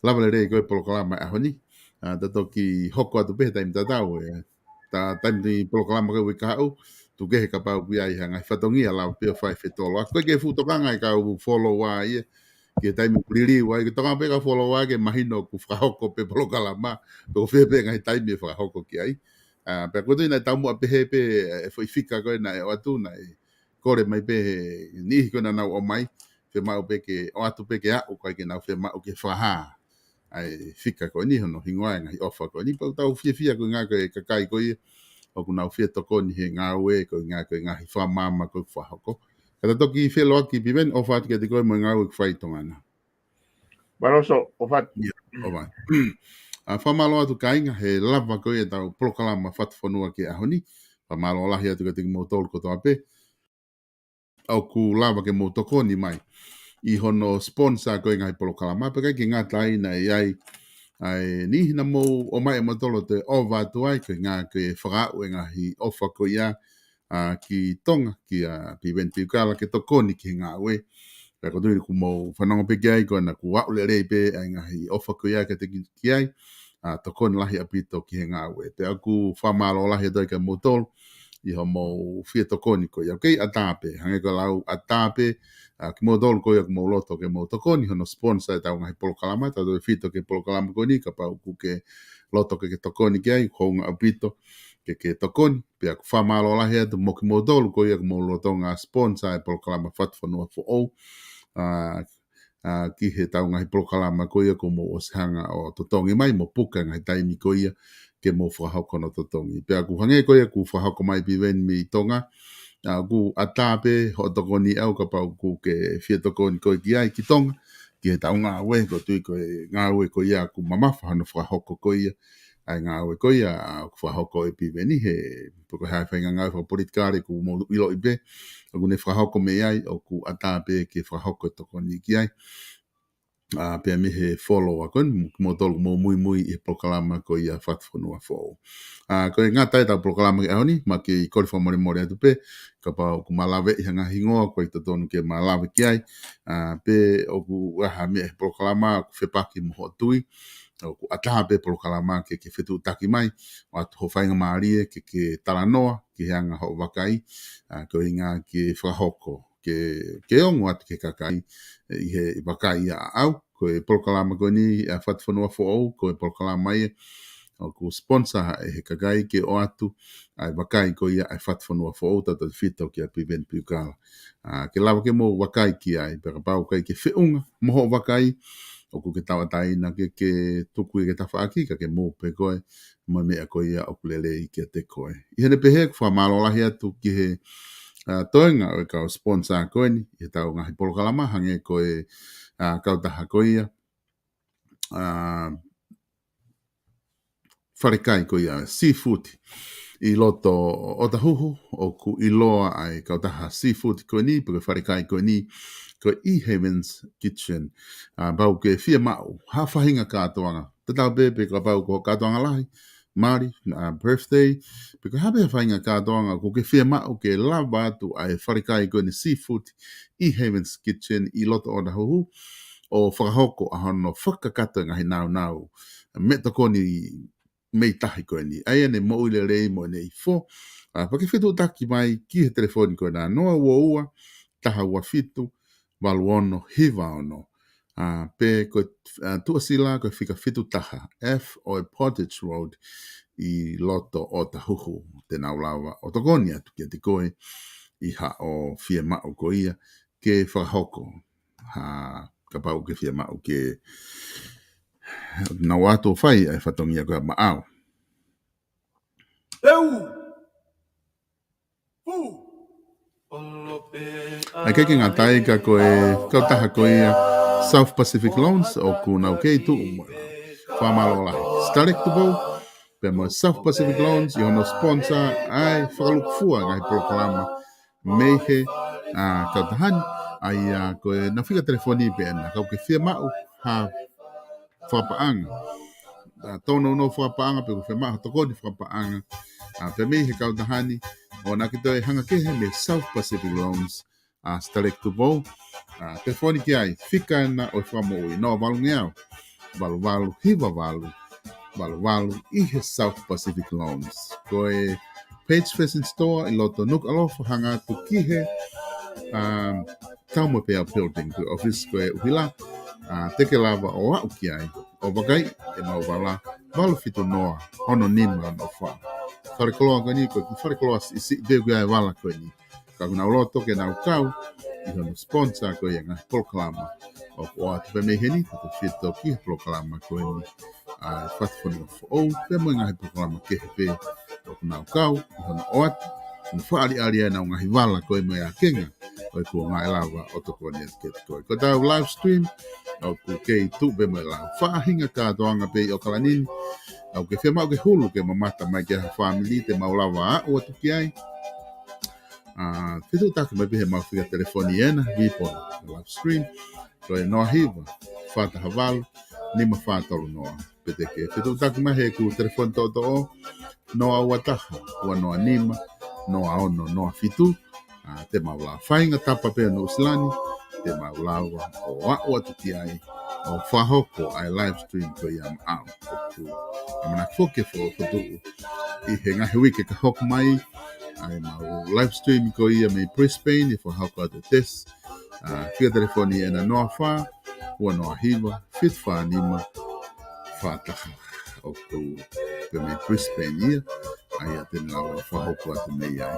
lava lelei ko e polokalama ʻaho ni. ʻA, ta toki hoko atu pē he taimi tatau, ʻe. Ta taimi ni polokalama ko e uike kahaʻu, tuku kehe kapau ʻoku ʻi ai ha ngaahi fatongia lava pē ʻo fai fetolo. ʻA ko e ke fuʻu tokanga e kau follower ia, ki he taimi ʻoku liliu ai, ke tokanga pē kau follower ke mahino ʻoku fakahoko pē polokalama, pe ko fē pē ngaahi taimi ʻe fakahoko ki ai. ʻA, pea ko e tuʻu ʻi he taumuʻa pehē pē, ʻe foʻi fika ko ena ʻe ʻoatu naʻe kole mai pē he niʻihi ko ena naʻa nau ʻomai, fiemaʻu pē ke ʻoatu pē ke aʻu, ʻikai ke nau fiemaʻu ke fakahā ʻa e fika ko eni hono hingoa e ngaahi ʻofa ko eni, pea ʻoku tau fiefia ko e ngaahi ko e kakai ko ia, ʻoku nau fie tokoni he ngāue ko e ngaahi ko e ngaahi fakamaama ko e fakahoko. Ka ta toki feʻiloaki Piveni ʻofa atu kiate koe mo e ngāue ʻoku fai ʻi Tonga na. Mālō Solo, ʻofa atu. ʻIa, ʻofa atu. ʻA, fakamālō atu kāinga, he lava ko ia ʻetau polokalama Fatufonua ki he ʻaho ni. Fakamālō lahi atu kiate kimoutolu kotoa pē ʻoku lava ke mou tokoni mai ʻi hono sponsor ko e ngaahi polokalama, pea ʻikai ke ngata ai naʻe ʻi ai ʻa e niʻihi naʻa mou ʻomai ʻe moutolu ʻo toe ʻoatu ai, ko e ngaahi ko e fakaaʻu e ngaahi ʻofa ko ia, ʻa, ki Tonga, kia Piveni Piukala ke tokoni ki he ngāue. Pea ʻoku ou tui ʻoku mou fanongo pē ki ai, ko ena ʻoku aʻu lelei pē ʻa e ngaahi ʻofa ko ia kiate ki-, ki ai, ʻa, tokoni lahi ʻaupito ki he ngāue. Pea ʻoku fakamālō lahi atu ai kia moutolu ʻi hoʻomou fie tokoni ko ia. ʻOku kei ʻatā pē, hangē ko e lau ʻatā pē, ʻa, kimoutolu ko ia ʻoku mou loto ke mou tokoni hono sponsor ʻetau ngaahi polokalama, tautautefito ki he polokalama ko eni, kapau ʻoku ke loto ke, ke tokoni ki ai, hounga ʻaupito ke, ke tokoni, pea ʻoku fakamālō lahi atu mo kimoutolu ko ia ʻoku mou lolotonga sponsor e polokalama Fatufonua Foʻou, ʻa, ʻa, ki heʻetau ngaahi polokalama ko ia ʻoku mou ʻosi hanga ʻo totongi mai mo puka ngaahi taimi ko ia ke mou fakahoko hono totongi. Pea ʻoku hangē ko ia ʻoku fakahoko mai Piveni mei Tonga, ʻa, ʻoku ʻatā pē hoʻo tokoni ʻau kapau ʻoku ke fie tokoni koe ki ai ki Tonga, ki heʻetau ngāue, ʻoku ou tui ko e ngāue ko ia ʻoku mamafa hono fakahoko ko ia, ʻa e ngāue ko ia, ʻa, ʻoku fakahoko ʻe Piveni he, pe ko e hā e faʻahinga ngāue fakapolitikale ʻoku mou ʻiloʻi pē, ʻoku ne fakahoko mei ai, ʻoku ʻatā pē ke fakahoko e tokoni ki ai. ʻA, pea mei he follower ko eni, kimoutolu ʻoku mou muimui ʻi he polokalama ko ia Fatufonua Foʻou. ʻA, ʻoku ʻikai ngata ai ʻetau polokalama ki he ʻaho ni, ma ke kole fakamolemole atu pē, kapau ʻoku ma laveʻi ha ngaahi hingoa ʻoku ʻikai totonu ke ma lave ki ai. ʻA, pe ʻoku ʻi ai ha meʻa he polokalama ʻoku fepaki mo hoʻo tui, ʻoku ʻatā pē polokalama ke, ke fetuʻutaki mai, ʻoatu hoʻo faingamālie ke, ke talanoa ki he anga hoʻo vakai, ʻa, ko e ʻuhinga ke fakahoko, ke, ke ongo atu ki he kakai, ʻi he vakai ʻaʻau, ko e polokalama ko eni, ʻa, Fatufonua Foʻou, ko e polokalama ia ʻoku sponsor ʻe he kakai ke ʻoatu ʻa e vakai ko ia ʻa e Fatufonua Foʻou, tautautefito kia Piveni Piukala. ʻA, ke lava ke mou vakai ki ai, pea kapau ʻoku ʻikai ke feʻunga mo hoʻo vakai, ʻoku ke tauʻatāina ke, ke tuku ia ki he tafaʻaki, ka ke move pē koe mo e meʻa ko ia ʻoku lelei kiate koe. ʻI heʻene pehē, ʻoku fakamālō lahi atu ki he, ʻa, toenga ʻo e kau sponsor ko eni ʻi heʻetau ngaahi polokalama, hangē ko e, ʻa, kautaha ko ia, ʻa, falekai ko ia, seafood ʻi loto ʻOtahuhu, ʻoku ʻiloa ʻa e kautaha seafood ko eni, pe ko e falekai ko eni, ko e E Haven's Kitchen. ʻA, kapau ʻoku ke fiemaʻu ha faʻahinga kātoanga, tatau pē pe kapau ko e kātoanga lahi, mali, ʻa, birthday, pe ko e hā pē ha faʻahinga kātoanga ʻoku ke fiemaʻu ke lava atu ʻa e falekai ko eni seafood E Haven's Kitchen ʻi loto ʻOtahuhu, ʻo fakahoko ʻa hono fakakakato e ngaahi nāunau meʻatokoni mei tahi ko eni. ʻA ia ʻene moʻui lelei mo ʻene ifo. ʻA, pea ke fetuʻutaki mai ki he telefoni ko ena noa ua ua, taha ua fitu, valu ono hiva ono. ʻA, pe ko e, ʻa, tuʻasila ko e fika fitu taha F ʻo e Portage Road ʻi loto ʻOtahuhu. Te nau lava ʻo tokoni atu kiate koe ʻi haʻo fiemaʻu ko ia ke fakahoko ha Kapau ʻoku ke fiemaʻu ke nau ō atu ʻo fai ʻa e fatongia ko ia maʻau. Eu! Pu! ʻIkai ke ngata ai ka ko e kautaha ko ia South Pacific Loans ʻoku nau kei tuʻu mo e fakamālō lahi. Sitaleki Tupou, pea mo South Pacific Loans ʻi hono sponsor ʻa e fakalukufua ngaahi polokalama mei he, ʻa, kautaha ni, ʻa ia ko e nau fika telefoni pē ena, kapau ʻoku ke fiemaʻu ha fakapaʻanga. ʻA, tōnounou fakapaʻanga pe ʻoku ke fiemaʻu ha tokoni fakapaʻanga. ʻA, pea mei he kautaha ni, ʻoua naʻa ke toe hanga kehe mei South Pacific Loans, ʻa, Sitaleki Tupou. ʻA, telefoni ki ai, fika ena ʻo e fakamoʻui, noa valungeau, valu valu hiva valu, valu valu ʻi he South Pacific Loans. Ko e Page Fashion Store ʻi loto Nukuʻalofa hanga atu ki he, um, Taumuʻa Pea Building, ko e office ko e ʻuhila, ʻa, te ke lava ʻo aʻu ki ai, ʻo vakaiʻi ʻemau vala, valu fitu noa, ono nima ono fā. Fale koloa ko eni, ko e kiʻi fale koloa siʻisiʻi pē ko ia ʻa e vala ko eni. Ka ʻoku nau loto ke nau kau ʻi hono sponsor ko ia ngaahi polokalama ʻoku ʻoatu pē mei heni, tautefito ki he polokalama ko eni, ʻa e Fatufonua Foʻou, pea mo e ngaahi polokalama kehe pē ʻoku nau kau ʻi hono ʻoatu, hono fakaʻaliʻali ʻenau ngaahi vala ko ē mo e ākenga ʻo e kuonga ʻe lava ʻo tokoni atu kiate koe. Ko ʻetau live stream ʻoku kei tuʻu pē mo e lau. Faʻahinga kātoanga pē ʻi ʻAokalani ni, ʻoku ke fiemaʻu ke hulu ke mamata mai ki ha fāmili te mau lava aʻu atu ki ai. ʻA, fetuʻutaki mai pē heʻemau fika telefoni ena, Vipon, live stream, ko e noa hiva, fā taha valu, nima fā tolu noa. Pe te ke fetuʻutaki mai heʻeku telefoni toʻotoʻo, noa ua taha, ua noa nima, noa ono noa fitu. ʻA, te mau lava, faʻahinga tapa pē ʻo Nuʻusila ni, te mau lava ʻo aʻu atu ki ai, ʻo fakahoko ʻa e live stream ko ia maʻau. ʻOku ʻamanaki foki ke fokotuʻu ʻi he ngaahi uike ka hoko mai ʻa ʻemau live stream ko ia mei Brisbane, ʻe fakahoko atu e test. ʻA, fika telefoni ena noa fā, ua noa hiva, fitu fā nima, fā taha. ʻOku pē mei Brisbane ia, ʻa ia te ne lava fakahoko atu mei ai.